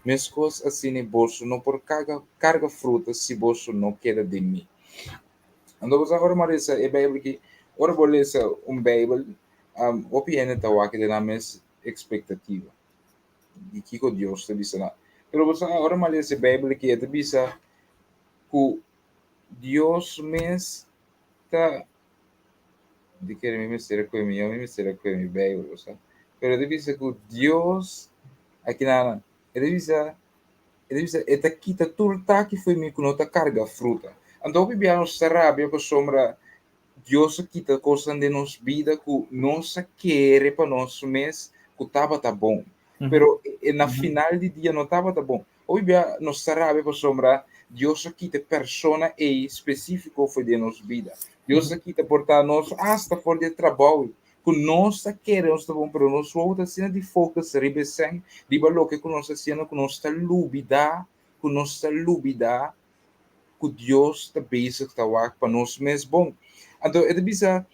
Meskos asina boso no por karga fruta si boso no keda den mi. Anto bo sa ora mi a lesa e Bijbel aki, ora bo lesa un Bijbel, hopi hende ta wak den nan mes expectativa di kiko Dios ta bisa nan. Pero bo sa ora mi a lesa e Bijbel aki e ta bisa ku Dios mes ta di kere mi mester a kohe mi mi mester a kohe mi Bijbel bo sa. Pero e ta bisa ku Dios aki nan e ta bisa E ta bisa, E ta kita tur taki fo'i mi ku no ta karga fruta. Anto hopi bia nos ta rabia pasobra Dios a kita kosnan den nos bida ku nos a kere pa nos mes ku tabata bon. Pero na final di dia no tabata bon. Hopi bia nos ta rabia pasobra Dios a kita e persona ei spesífiko fo'i den nos bida. Dios a kita por ta nos asta for di e trabou ei. Ku nos ta kere nos ta bon, pero nos wowo ta asina di focus riba e sèn, riba loke ku nos ta hasiendo, ku nos ta lubidá, ku nos ta lubidá ku Dios ta bezig ta wak pa nos mes bon. Anto e ta bisa,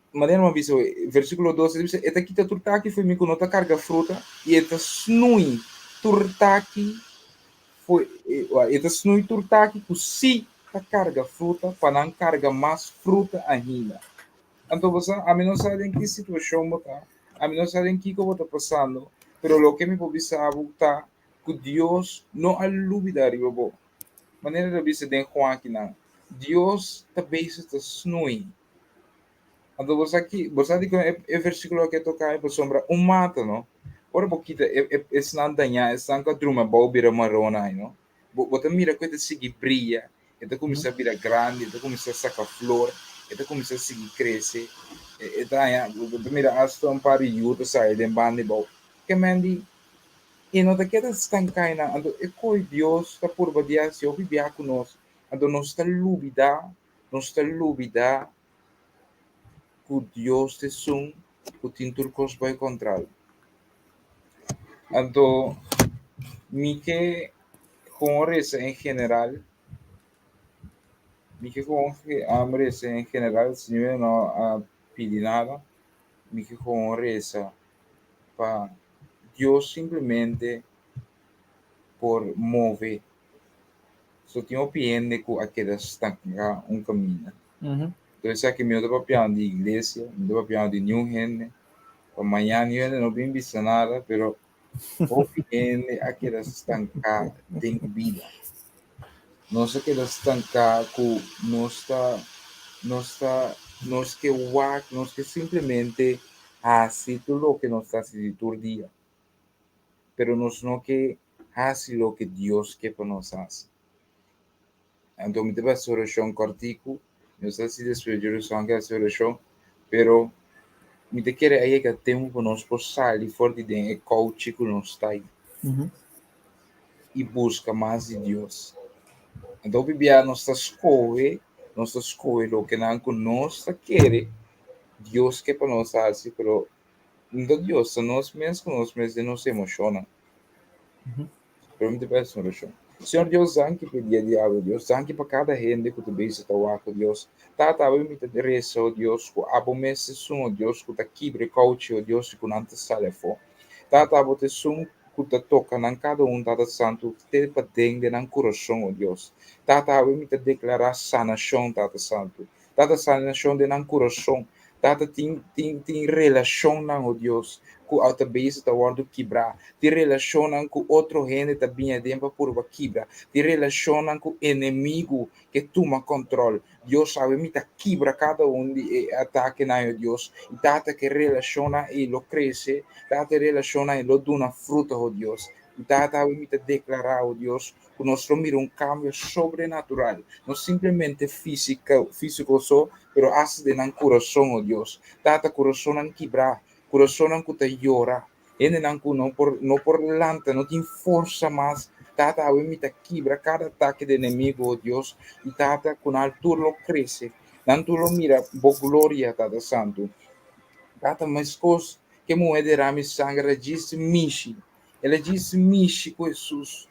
manera mi a bisa versíkulo dos, e ta bisa, e ta kita tur taki fo'i mi ku no ta karga fruta, i e ta snui tur taki fo'i, e ta snui tur taki ku sí ta karga fruta, pa nan karga mas fruta ainda. Anto bo sa, ami no sa den ki situashon bo ta, ami no sa den kiko bo ta pasando, pero loke mi por bisa bo ta ku Dios no a lubida riba bo. Manera ta bisa den Juan akinan, Dios ta bezig ta snui. Anto bo sa ki, bo sa dikon e e versíkulo aki a toka mi? Pasobra un mata, no? Ora bo kita e e esnan dañá, esnan ku a drumi abou bira maron ai, no? Bo bo ta mira ku e ta sigui bria, e ta kuminsá bira grandi, e ta kuminsá saka flor, e ta kuminsá sigui krese, e ta haña, bo ta mira asta un par di yu ta sali den banda di bou. Ke men di, e no ta keda stanká einan. Anto e koe Dios ta purba di hasi hopi bia ku nos, anto nos ta lubidá, nos ta lubidá ku Dios ta esun ku tin tur kos bai kontra el. Anto mi ke kon resa en general, mi ke kon resa en general, si mi no a pidi nada, mi ke kon resa pa Dios simplemente por move. So tin hopi hende ku a keda stanká un kaminda. Entonces esaki mi no ta papiando di iglesia, mi no ta papiando di niun hende, pa mañana niun hende no bin bisa nada, pero hopi hende a keda stanká den bida. Nos a keda stanká ku nos ta nos ta nos ke wak, nos ke simplemente hasi tur loke nos ta hasi di tur dia, pero nos no ke hasi loke Dios ke pa nos hasi. Anto mi ta bai hasi orashon kòrtiku, mi no sa si despues di orashon ke hasi orashon, pero mi ta kere a yega tempu pa nos por sali for di den e kouchi ku nos ta ei i buska mas di Dios. Anto hopi bia nos ta skohe, nos ta skohe lokenan ku nos ta kere Dios ke pa nos hasi, pero no ta Dios, ta nos mes ku nos mes den nos emoshonnan. Pero mi ta pidi un orashon. Señor Dios, danki pa e dia di awe, Dios. Danki pa kada hende ku ta bezig ta wak, o Dios. Tata, awe mi ta resa, o Dios, ku abo mes ta esun, o Dios, ku ta kibra e kouchi, o Dios, i ku nan ta sali afó. Tata, abo ta esun ku. ku ta toka nan kada un, Tata Santu, te paden den nan kurason, o Dios. Tata, awe mi ta deklará sanashon, Tata Santu. Tata, sanashon den nan kurason. Tata, tin, tin, tin relashonnan, o Dios, ku a ta bezig ta wòrdu kibrá. Tin relashonnan ku otro hende ta bini aden pa purba kibra. Tin relashonnan ku enemigu ke tuma kòntròl. Dios awe mi ta kibra kada un di e atakenan, o Dios. I Tata, ku e relashonnan ei lo krese. Tata, e relashonnan ei lo duna fruta, o Dios. I Tata, awe mi ta deklará, o Dios, ku nos lo mira un kambio sobrenatural, no simplemente físiko, físiko so, pero asta den nan kurason, o Dios. Tata, kurasonnan kibrá, kurasonnan ku ta yora, hendenan ku no por, no por lanta, no tin forsa mas. Tata, awe mi ta kibra kada atake di enemigu, o Dios. I Tata, ku nan tur lo krese, nan tur lo mira bo gloria, Tata Santu. Tata, meskos ku e muhé derami sanger a djis mishi, el a djis mishi ku Hesus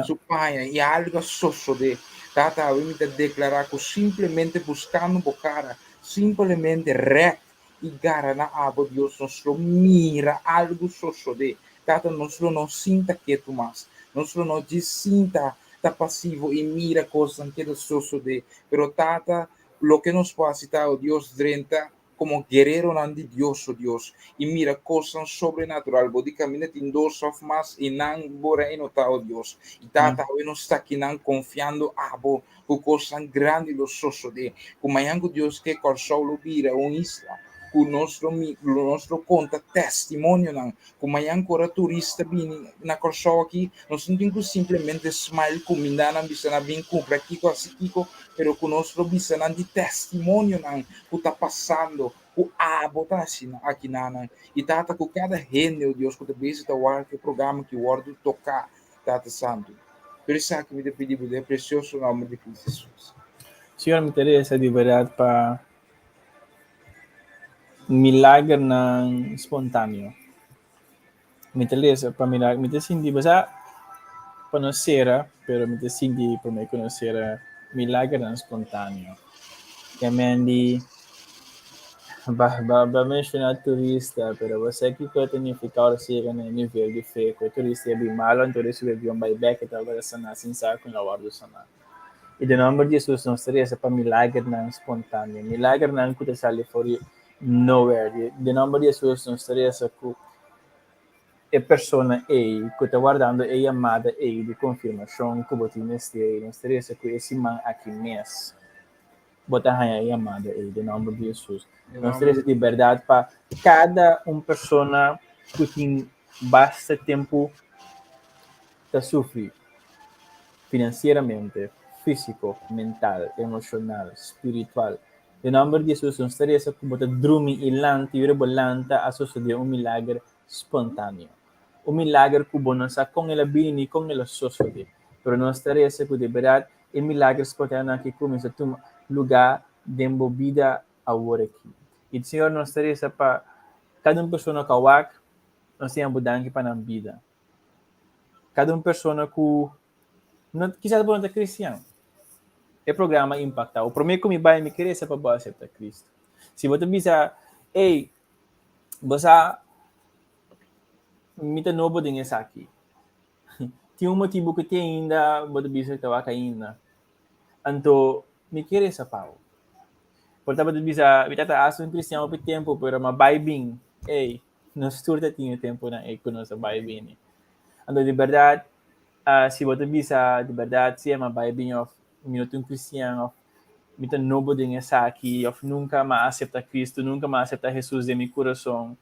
su paña i algu a sosodé. Tata, awe mi ta deklará ku simplemente buskando bo kara, simplemente rèk i gara na abo, Dios, nos lo mira algu sosodé. Tata, nos lo no sinta ketu mas. Nos lo no djis sinta ta pasivo i mira kosnan keda sosodé. Pero, Tata, loke nos por hasi ta, o Dios, drenta komo guereronan di Dios, o Dios, i mira kosnan sobrenatural. Bo di kaminda tin dos òf mas, i nan bo reino ta, o Dios. I Tata, awe nos ta akinan konfiando abo ku kosnan grandi lo sosodé, ku mañan ku Dios ke Kòrsou lo bira un isla, ku nos lo nos lo konta testimonionan, ku mañan ku ora turista bini na Kòrsou aki, nos no tin ku simplemente smile kumindá nan bisa nan bin kumpra kiko hasi kiko, pero ku nos lo bisa nan di testimonionan ku ta pasando, ku abo ta hasi aki na nan. I Tata ku kada hende, o Dios, ku ta besi ta wak e programa ki wòrdu toká, Tata Santu. Tur esaki mi ta pidi bo den e presioso nòmber di Cristo Jesus. Señor, mi ta resa di berdad pa milagernan spontáneo. Mi ta resa pa milager, mi ta sinti, bo sa, pa no sera, pero mi ta sinti promé ku no sera milagernan spontáneo. Ke men di Ba ba ba menshoná turista, pero bo sa kiko ta nifiká ora si yega na e nivel di fe ku e turista ya bin malo, anto risibi avion bai bèk e tabata saná sin sa ku el a wòrdu saná. I den nòmber di Hesus nos ta resa pa milagernan spontáneo, milagernan ku ta sali for di nowhere. Den nòmber di Hesus nos ta resa ku e persona ei ku ta wardando e yamada ei di konfirmashon ku bo tin mester ei, nos ta resa ku e siman aki mes bo ta haña e yamada ei den nòmber di Hesus. Nos ta resa di bèrdat pa kada un persona ku tin basta tempu ta sufri finansieramente, físiko, mental, emoshonal, spiritual. Den nòmber di Hesus nos ta resa ku bo ta drumi i lanta i ora bo lanta a sosodé un milager spontáneo. Un milager ku bo no sa kon el a bini ni kon el a sosodé. Pero nos ta resa ku di bèrdat E milager spontáneo aki kuminsá tuma lugá den bo bida awor aki. I Señor, nos ta resa pa kada un persona ku a wak, nos ta yama bo danki pa nan bida. Kada un persona ku no, kisas bo no ta kristian, e programa a impaktá bo. Promé ku mi bai, mi ke resa pa bo aseptá Kristu. Si bo ta bisa, Ey, bo sa, mi ta nobo den esaki. Tin un motibu ku te ainda bo ta bisa ta wak ainda. Anto mi ke resa pa bo. Por ta bo ta bisa, mi tata a un kristian hopi tempu, pero m'a bai bin. Ey, nos tur ta tin e tempunan ey ku nos a bai bini. Anto di bèrdat, si bo ta bisa di bèrdat si m'a bai bin òf mi no ta un kristian òf mi ta nobo den esaki òf nunka m'a asepta Kristu, nunka m'a asepta Hesus den mi kurason.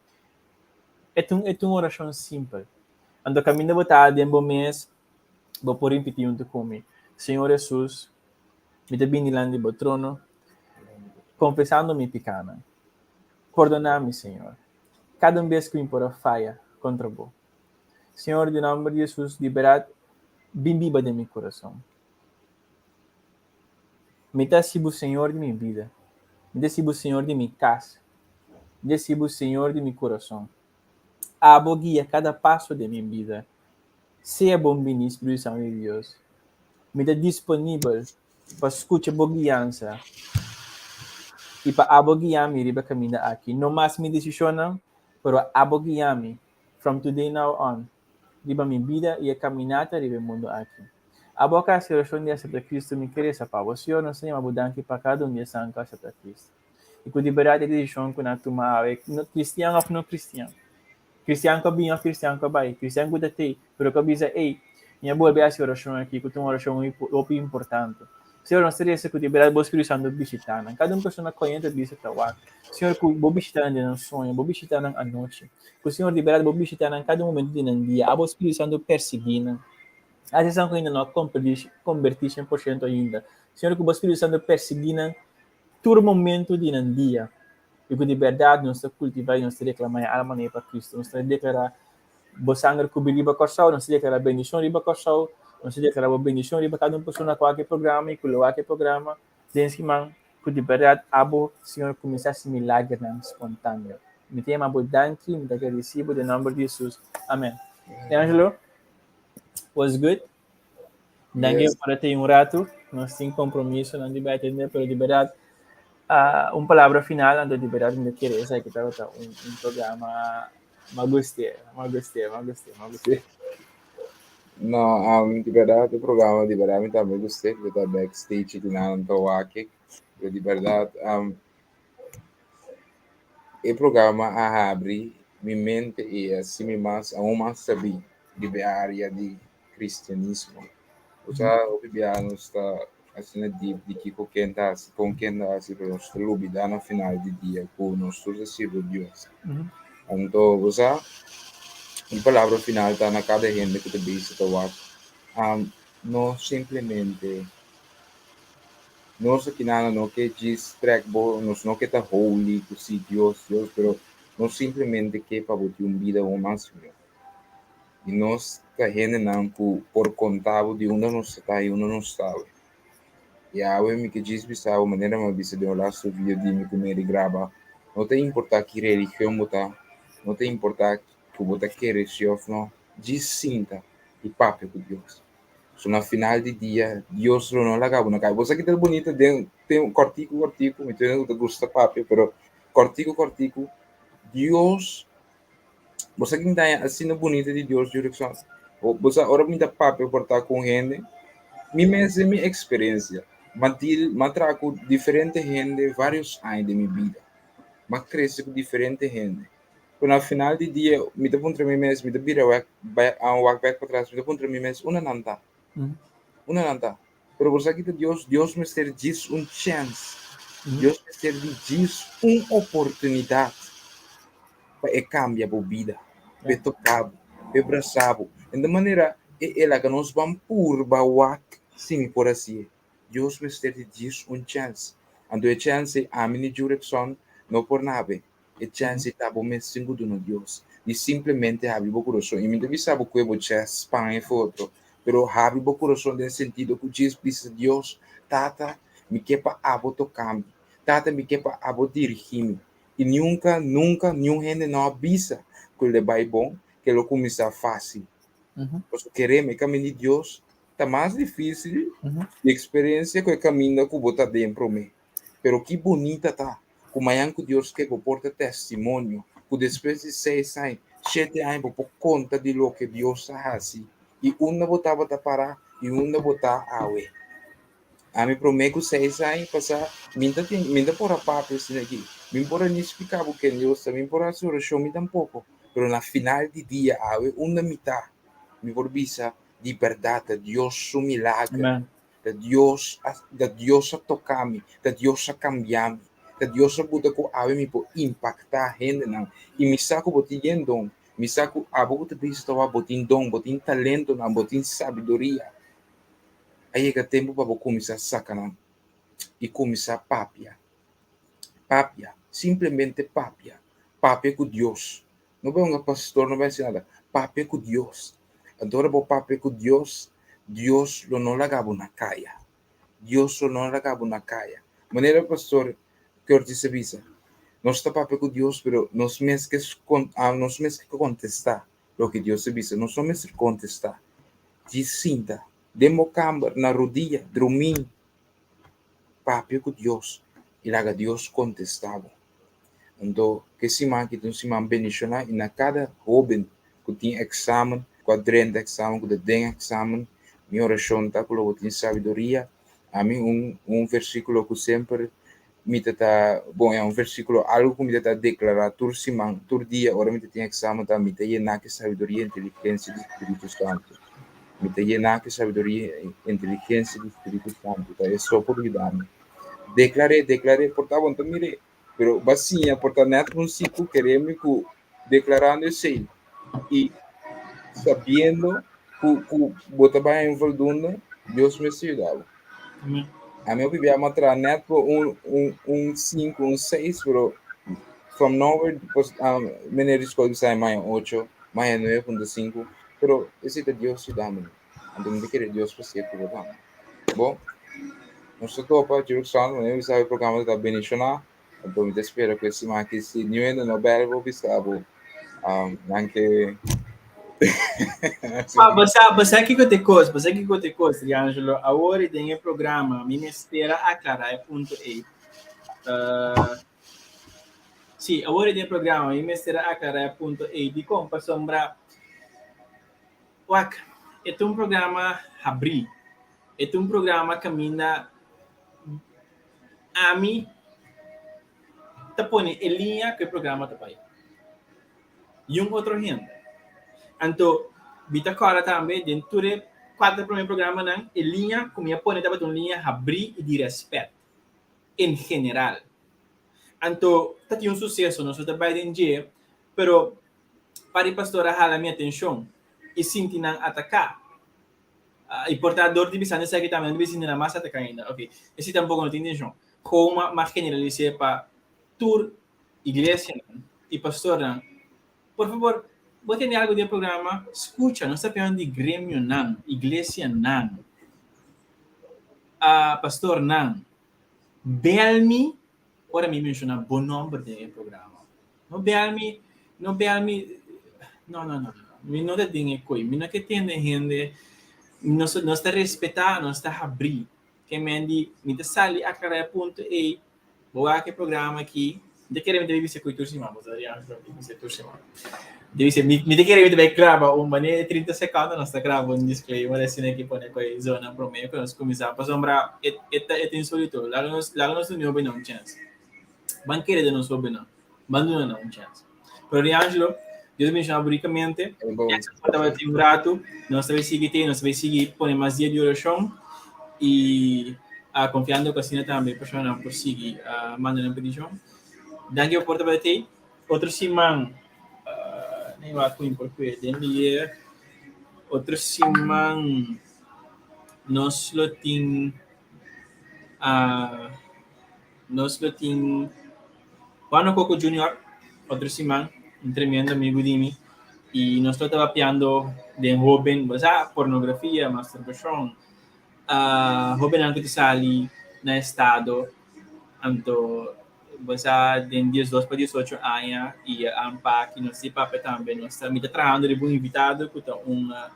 E ta un e ta un orashon simpel. Anto kaminda bo ta den bo mes, bo por ripití huntu ku mi, Señor Hesus, mi ta bini dilanti di bo trono, konfesando mi pikánan. Pordoná mi, Señor, kada un bes ku mi por a faya kontra bo. Señor, den nòmber di Hesus, di bèrdat, bin biba den mi kurason. Mi ta hasi bo Señor di mi bida. Mi ta hasi bo Señor di mi kas. Mi ta hasi bo Señor di mi kurason. Abo guia kada paso den mi bida. Sea bon bini, Spiritu Santu di Dios. Mi ta disponibel pa skucha bo guiansa i pa abo guia mi riba kaminda aki. No mas mi desishonnan, pero abo guia mi from today now on. riba mi bida i e kaminata riba e mundu aki. Abo a hasi orashon di asepta Kristu, mi ke resa pa bo. Señor, nos ta yama bo danki pa kada un di esnan ku a asepta Kristu i ku di bèrdat e desishon ku nan a tuma awe, kristian òf no kristian, kristian ku a bini òf kristian ku a bai, kristian ku ta tei, pero ku a bisa, Ey, mi a bolbe hasi orashon aki ku ta un orashon hopi importante. Señor, nos ta resa ku di bèrdat bo Spiritu Santu bishita nan. Kada un persona ku a ta bisa ta wak. Señor, ku bo bishita nan den nan soño, bo bishita nan anochi. Ku Señor di bèrdat bo bishita nan kada momento di nan dia. Abo Spiritu Santu persiguí nan. Hasi esnan ku ainda no a kombertí 100% ainda. Señor, ku bo Spiritu Santu persiguí nan tur momento di nan dia. I ku di bèrdat nos ta kultivá i nos ta reklamá e almanan ei pa Kristu. Nos ta deklará Bo sanger kubri riba Kòrsou, nos ta deklará bendishon riba Kòrsou, nos ta deklará bo bendishon riba kada un persona ku wak e programa i ku lo wak e programa den siman, ku di bèrdat abo, Señor, kuminsá hasi milagernan spontáneo. Mi ta yama bo danki, mi ta gradisí bo den nòmber di Hesus. Amèn. Angelo, was good. Danki Yes. por tin un ratu. Nos tin compromisonan di bai atende, pero di berdad ah, un palabra final, anto di berdad mi ta kere esaki tabata un, un programa m'a gust'é, m'a gust'é, m'a gust'é, m'a gust'é. No, um, di berdad, e programa di berdad mi tambe gust'é, mi ta backstage di nan ta wak, pero di berdad, um, e programa a habri mi mente i hasi mi mas, aun mas sabí riba e área di kristianismo. Osea, hopi biaha nos ta asina deep di kiko ken ta hasi, kon ken ta hasi, pero nos ta lubidá na final di dia ku nos tur ta sirbi Dios. Anto, osea, mi palabra final ta na kada hende ku ta bisa ta wak, no simplemente nos akinana no ke djis trek bo, nos no ke ta holy ku si Dios, Dios, pero nos simplemente ke pa bo tin un bida aun mas mihó. I nos ta hendenan ku por konta bo di unda nos ta i unda nos ta awe. I awe mi ke djis bisa bo manera mi a bisa den un lastu video di mi ku Mary graba, no ta importá ki religion bo ta, no ta importá ku bo ta kere si òf no, djis sinta i papia ku Dios. So na final di dia Dios lo no laga bo na kai. Bo sa ki ta bunita den den kòrtiku kòrtiku, mi ta ku ta gusta papia, pero kòrtiku kòrtiku Dios Bo sa kin daña asina bunita di Dios Jurickson? Bo sa ora mi ta papia por ta ku un hende, mi mes den mi eksperensia, m'a deal, m'a traha ku diferente hende varios aña den mi bida. M'a krese ku diferente hende. Pero na final di dia mi ta puntra mi mes, mi ta bira wak bai wak bek patras, mi ta puntra mi mes unda nan ta? Unda nan ta? Pero bo sa ki ta Dios? Dios mester djis un chèns. Dios mester di djis un oportunidat pa e kambia bo bida, pa e toka bo, pa e brasa bo. En ta manera e e laga nos ban purba wak si mi por hasié. Dios mester di djis un chèns. Anto e chèns ei ami ni Jurickson no por nabe. E chèns ei ta bo mes sin ku duna Dios di simplemente habri bo kurason. I mi ta bisa bo ku e bo chès pan e foto, pero habri bo kurason den sentido ku djis bisa Dios, Tata, mi ke pa abo toka mi. Tata, mi ke pa abo dirigí mi. I niunka, nunka, niun hende no a bisa ku el bai bon, ku el lo kuminsá fásil. Pasobra kereme, e kaminda di Dios ta mas difísil di eksperensia ku e kaminda ku bo ta den promé. Pero ki bunita ta ku mañan ku Dios ke bo por ta testimonio ku despues di seis aña, shete aña bo por konta di loke Dios a hasi i unda bo tabata pará i unda bo ta awe. Ami promé ku seis aña pasá mi ta tin mi ta por a papia asina aki, mi por a ni splika bo ken Dios ta, mi por a hasi orashon mi tampoko, pero na final di dia awe unda mi ta mi por bisa di bèrdat ta Dios su milager. Ta Dios a, ta Dios a toka mi, ta Dios a kambia mi, ta Dios a buta ku awe mi por impaktá hendenan. I mi sa ku bo tin yen don, mi sa ku abo ku ta bisa ta wak bo tin don, bo tin talentonan, bo tin sabiduria. A yega tempu pa bo kuminsá saka nan i kuminsá papia. Papia, simplemente papia. Papia ku Dios. No bai un pastor, no bai hasi nada. Papia ku Dios. Anto ora bo papia ku Dios, Dios lo no laga bo na kaya. Dios lo no laga bo na kaya. Manera pastor Curtis a bisa, nos ta papia ku Dios, pero nos mes ke nos mes ke kontestá loke Dios a bisa. Nos no mester kontestá. Djis sinta den bo kamber, na rudia, drumí, papia ku Dios i laga Dios kontestá bo. Anto, ku e siman aki ta un siman bendishoná i na kada hóben ku tin eksamen, Ku a drenta eksamen, ku ta den eksamen, mi orashon ta ku lo bo tin sabiduria. Ami un un versíkulo ku semper mi ta ta, bon ya un versíkulo, algu ku mi ta ta deklará tur siman, tur dia ora mi ta tin eksamen ta, mi ta yená ku sabiduria i inteligensia di Spiritu Santu. Mi ta yená ku sabiduria i inteligensia di Spiritu Santu, ta e so por yuda mi. Deklar'é, deklar'é, por ta bo no ta mir'é, pero bo a siña por ta nèt un siku kere mi ku deklarando esei i sabiendo ku ku bo ta bai en voldoende, Dios mester yuda bo. Amen. Ami hopi bia m'a traha nèt por un un un sinku, un seis, pero from nowhere pues um, meneer di skol bisa mi maya ocho, maya 9.5, pero esei ta Dios yuda mi. Anto mi ta kere Dios pa sier ku bo tambe. Bo, nos ta topa Jerusalem, mi bisa e programa ta bendishoná. Anto mi ta spera ku e siman aki si niun hende no bèl bo bisa bo um, nan ke Pa, basa, basa kiko te kos, basa kiko te kos, Riangelo. Awor den e programa mi mester a aklará e punto ei. Uh, sí, awor den e programa mi mester a aklará e punto ei. Dikon? Pasobra, wak, e ta un programa habrí. E ta un programa kaminda Ami ta pone e liña ku e programa ta bai. I un otro hende. Anto mi ta kòrda tambe den tur e kuater promé programanan e liña ku mi a pone tabata un liña habrí i di rèspèt en general. Anto ta tin un suseso, nos no ta bai den dje, pero par di pastor a hala mi atenshon i sinti nan ataká. Y por ta dor di bisa esaki tambe nan debe sinti nan mas ataká ainda. Ok, esei tampoco no tin intencion. Gewoon ma ma generalis'é pa tur iglesianan y pastornan. Por fabor, bo tende algo di e programa, scucha, nos ta papiando di gremionan, iglesianan, pastornan. Bel mi ora mi menciona bo nomber den e programa. No bel mi, no bel mi, no, no, no, no. Mi no ta den e koe. Mi no ke tende hende, nos, nos ta respetá, nos ta habrí. Ke men di, mi ta sali aklará e punto ei, bo wak e programa aki, mi ta kere mi ta bibi se koe tur siman, bo sa Rian, mi ta bibi se tur siman. Mi ta bisa, mi, mi ta kere mi ta bai graba un manera di 30 sekondo, nos ta graba un disclaimer asina aki pone koe zona promé ku nos kuminsá, pasobra e, e ta, e ta insolito. Laga nos, laga nos duna hopi nan un chèns. Ban kere den nos hobennan. Ban duna nan un chance. Pero Riangelo, Dios bendiciona bo ricamente. Tabata tin un rato. Nos ta bay sigui te, nos ta bay sigui pone mas dia di oracion y uh, confiando cu asina tambe personanan por sigui uh, manda nan peticion. Danki pa por tabata tey. Otro siman, uh, nee, wak ku por kue den di otro siman nos lo tin uh, Nos lo tin Juano Coco Junior otro siman, un tremendo amigo di mi, y nos lo ta papiando den hoben, bo sa, pornografia, masturbacion, uh, hobennan cu ta sali na estado, anto bo sa den 12 pa 18 aña y aanpak, y nos tin papia tambe, nos ta, mi ta trahando riba un invitado cu ta un uh,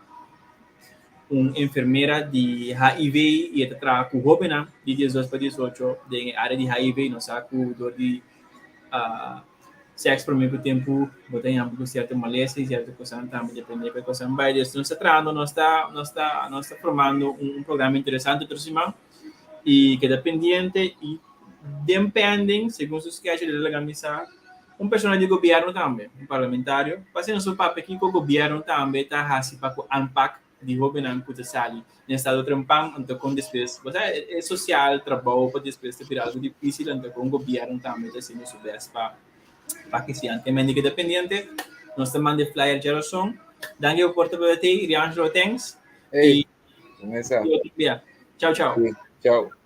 un enfermera di HIV y e ta traha cu hobennan di 12 pa 18 den e area di HIV. Nos sa cu door di uh, sex prome cu tempo bo ta yampa cu cierto malesa y cierto cosnan tambe depende cu e cosnan bay. Dus nos ta trahando, nos ta, nos ta, nos ta formando un, un programa interesante otro siman y keda pendiente y den pending, segun su schedule, el a laga mi sa, un persona di gobierno tambe, un parlamentario, pa asina nos por papia kiko gobierno tambe ta hasi pa ku aanpak di hobennan ku ta sali den estado trempan, anto kon despues, bo sa e social trabou pa despues ta bira algo dificil, anto kon gobierno tambe ta haciendo su best pa pa ke sian. Te mende keda pendiente, nos ta manda e flyer djarason. Danki pa por tabata tei, Riangelo, thanks. Hey, Y Ciao. Ciao, ciao. Ciao.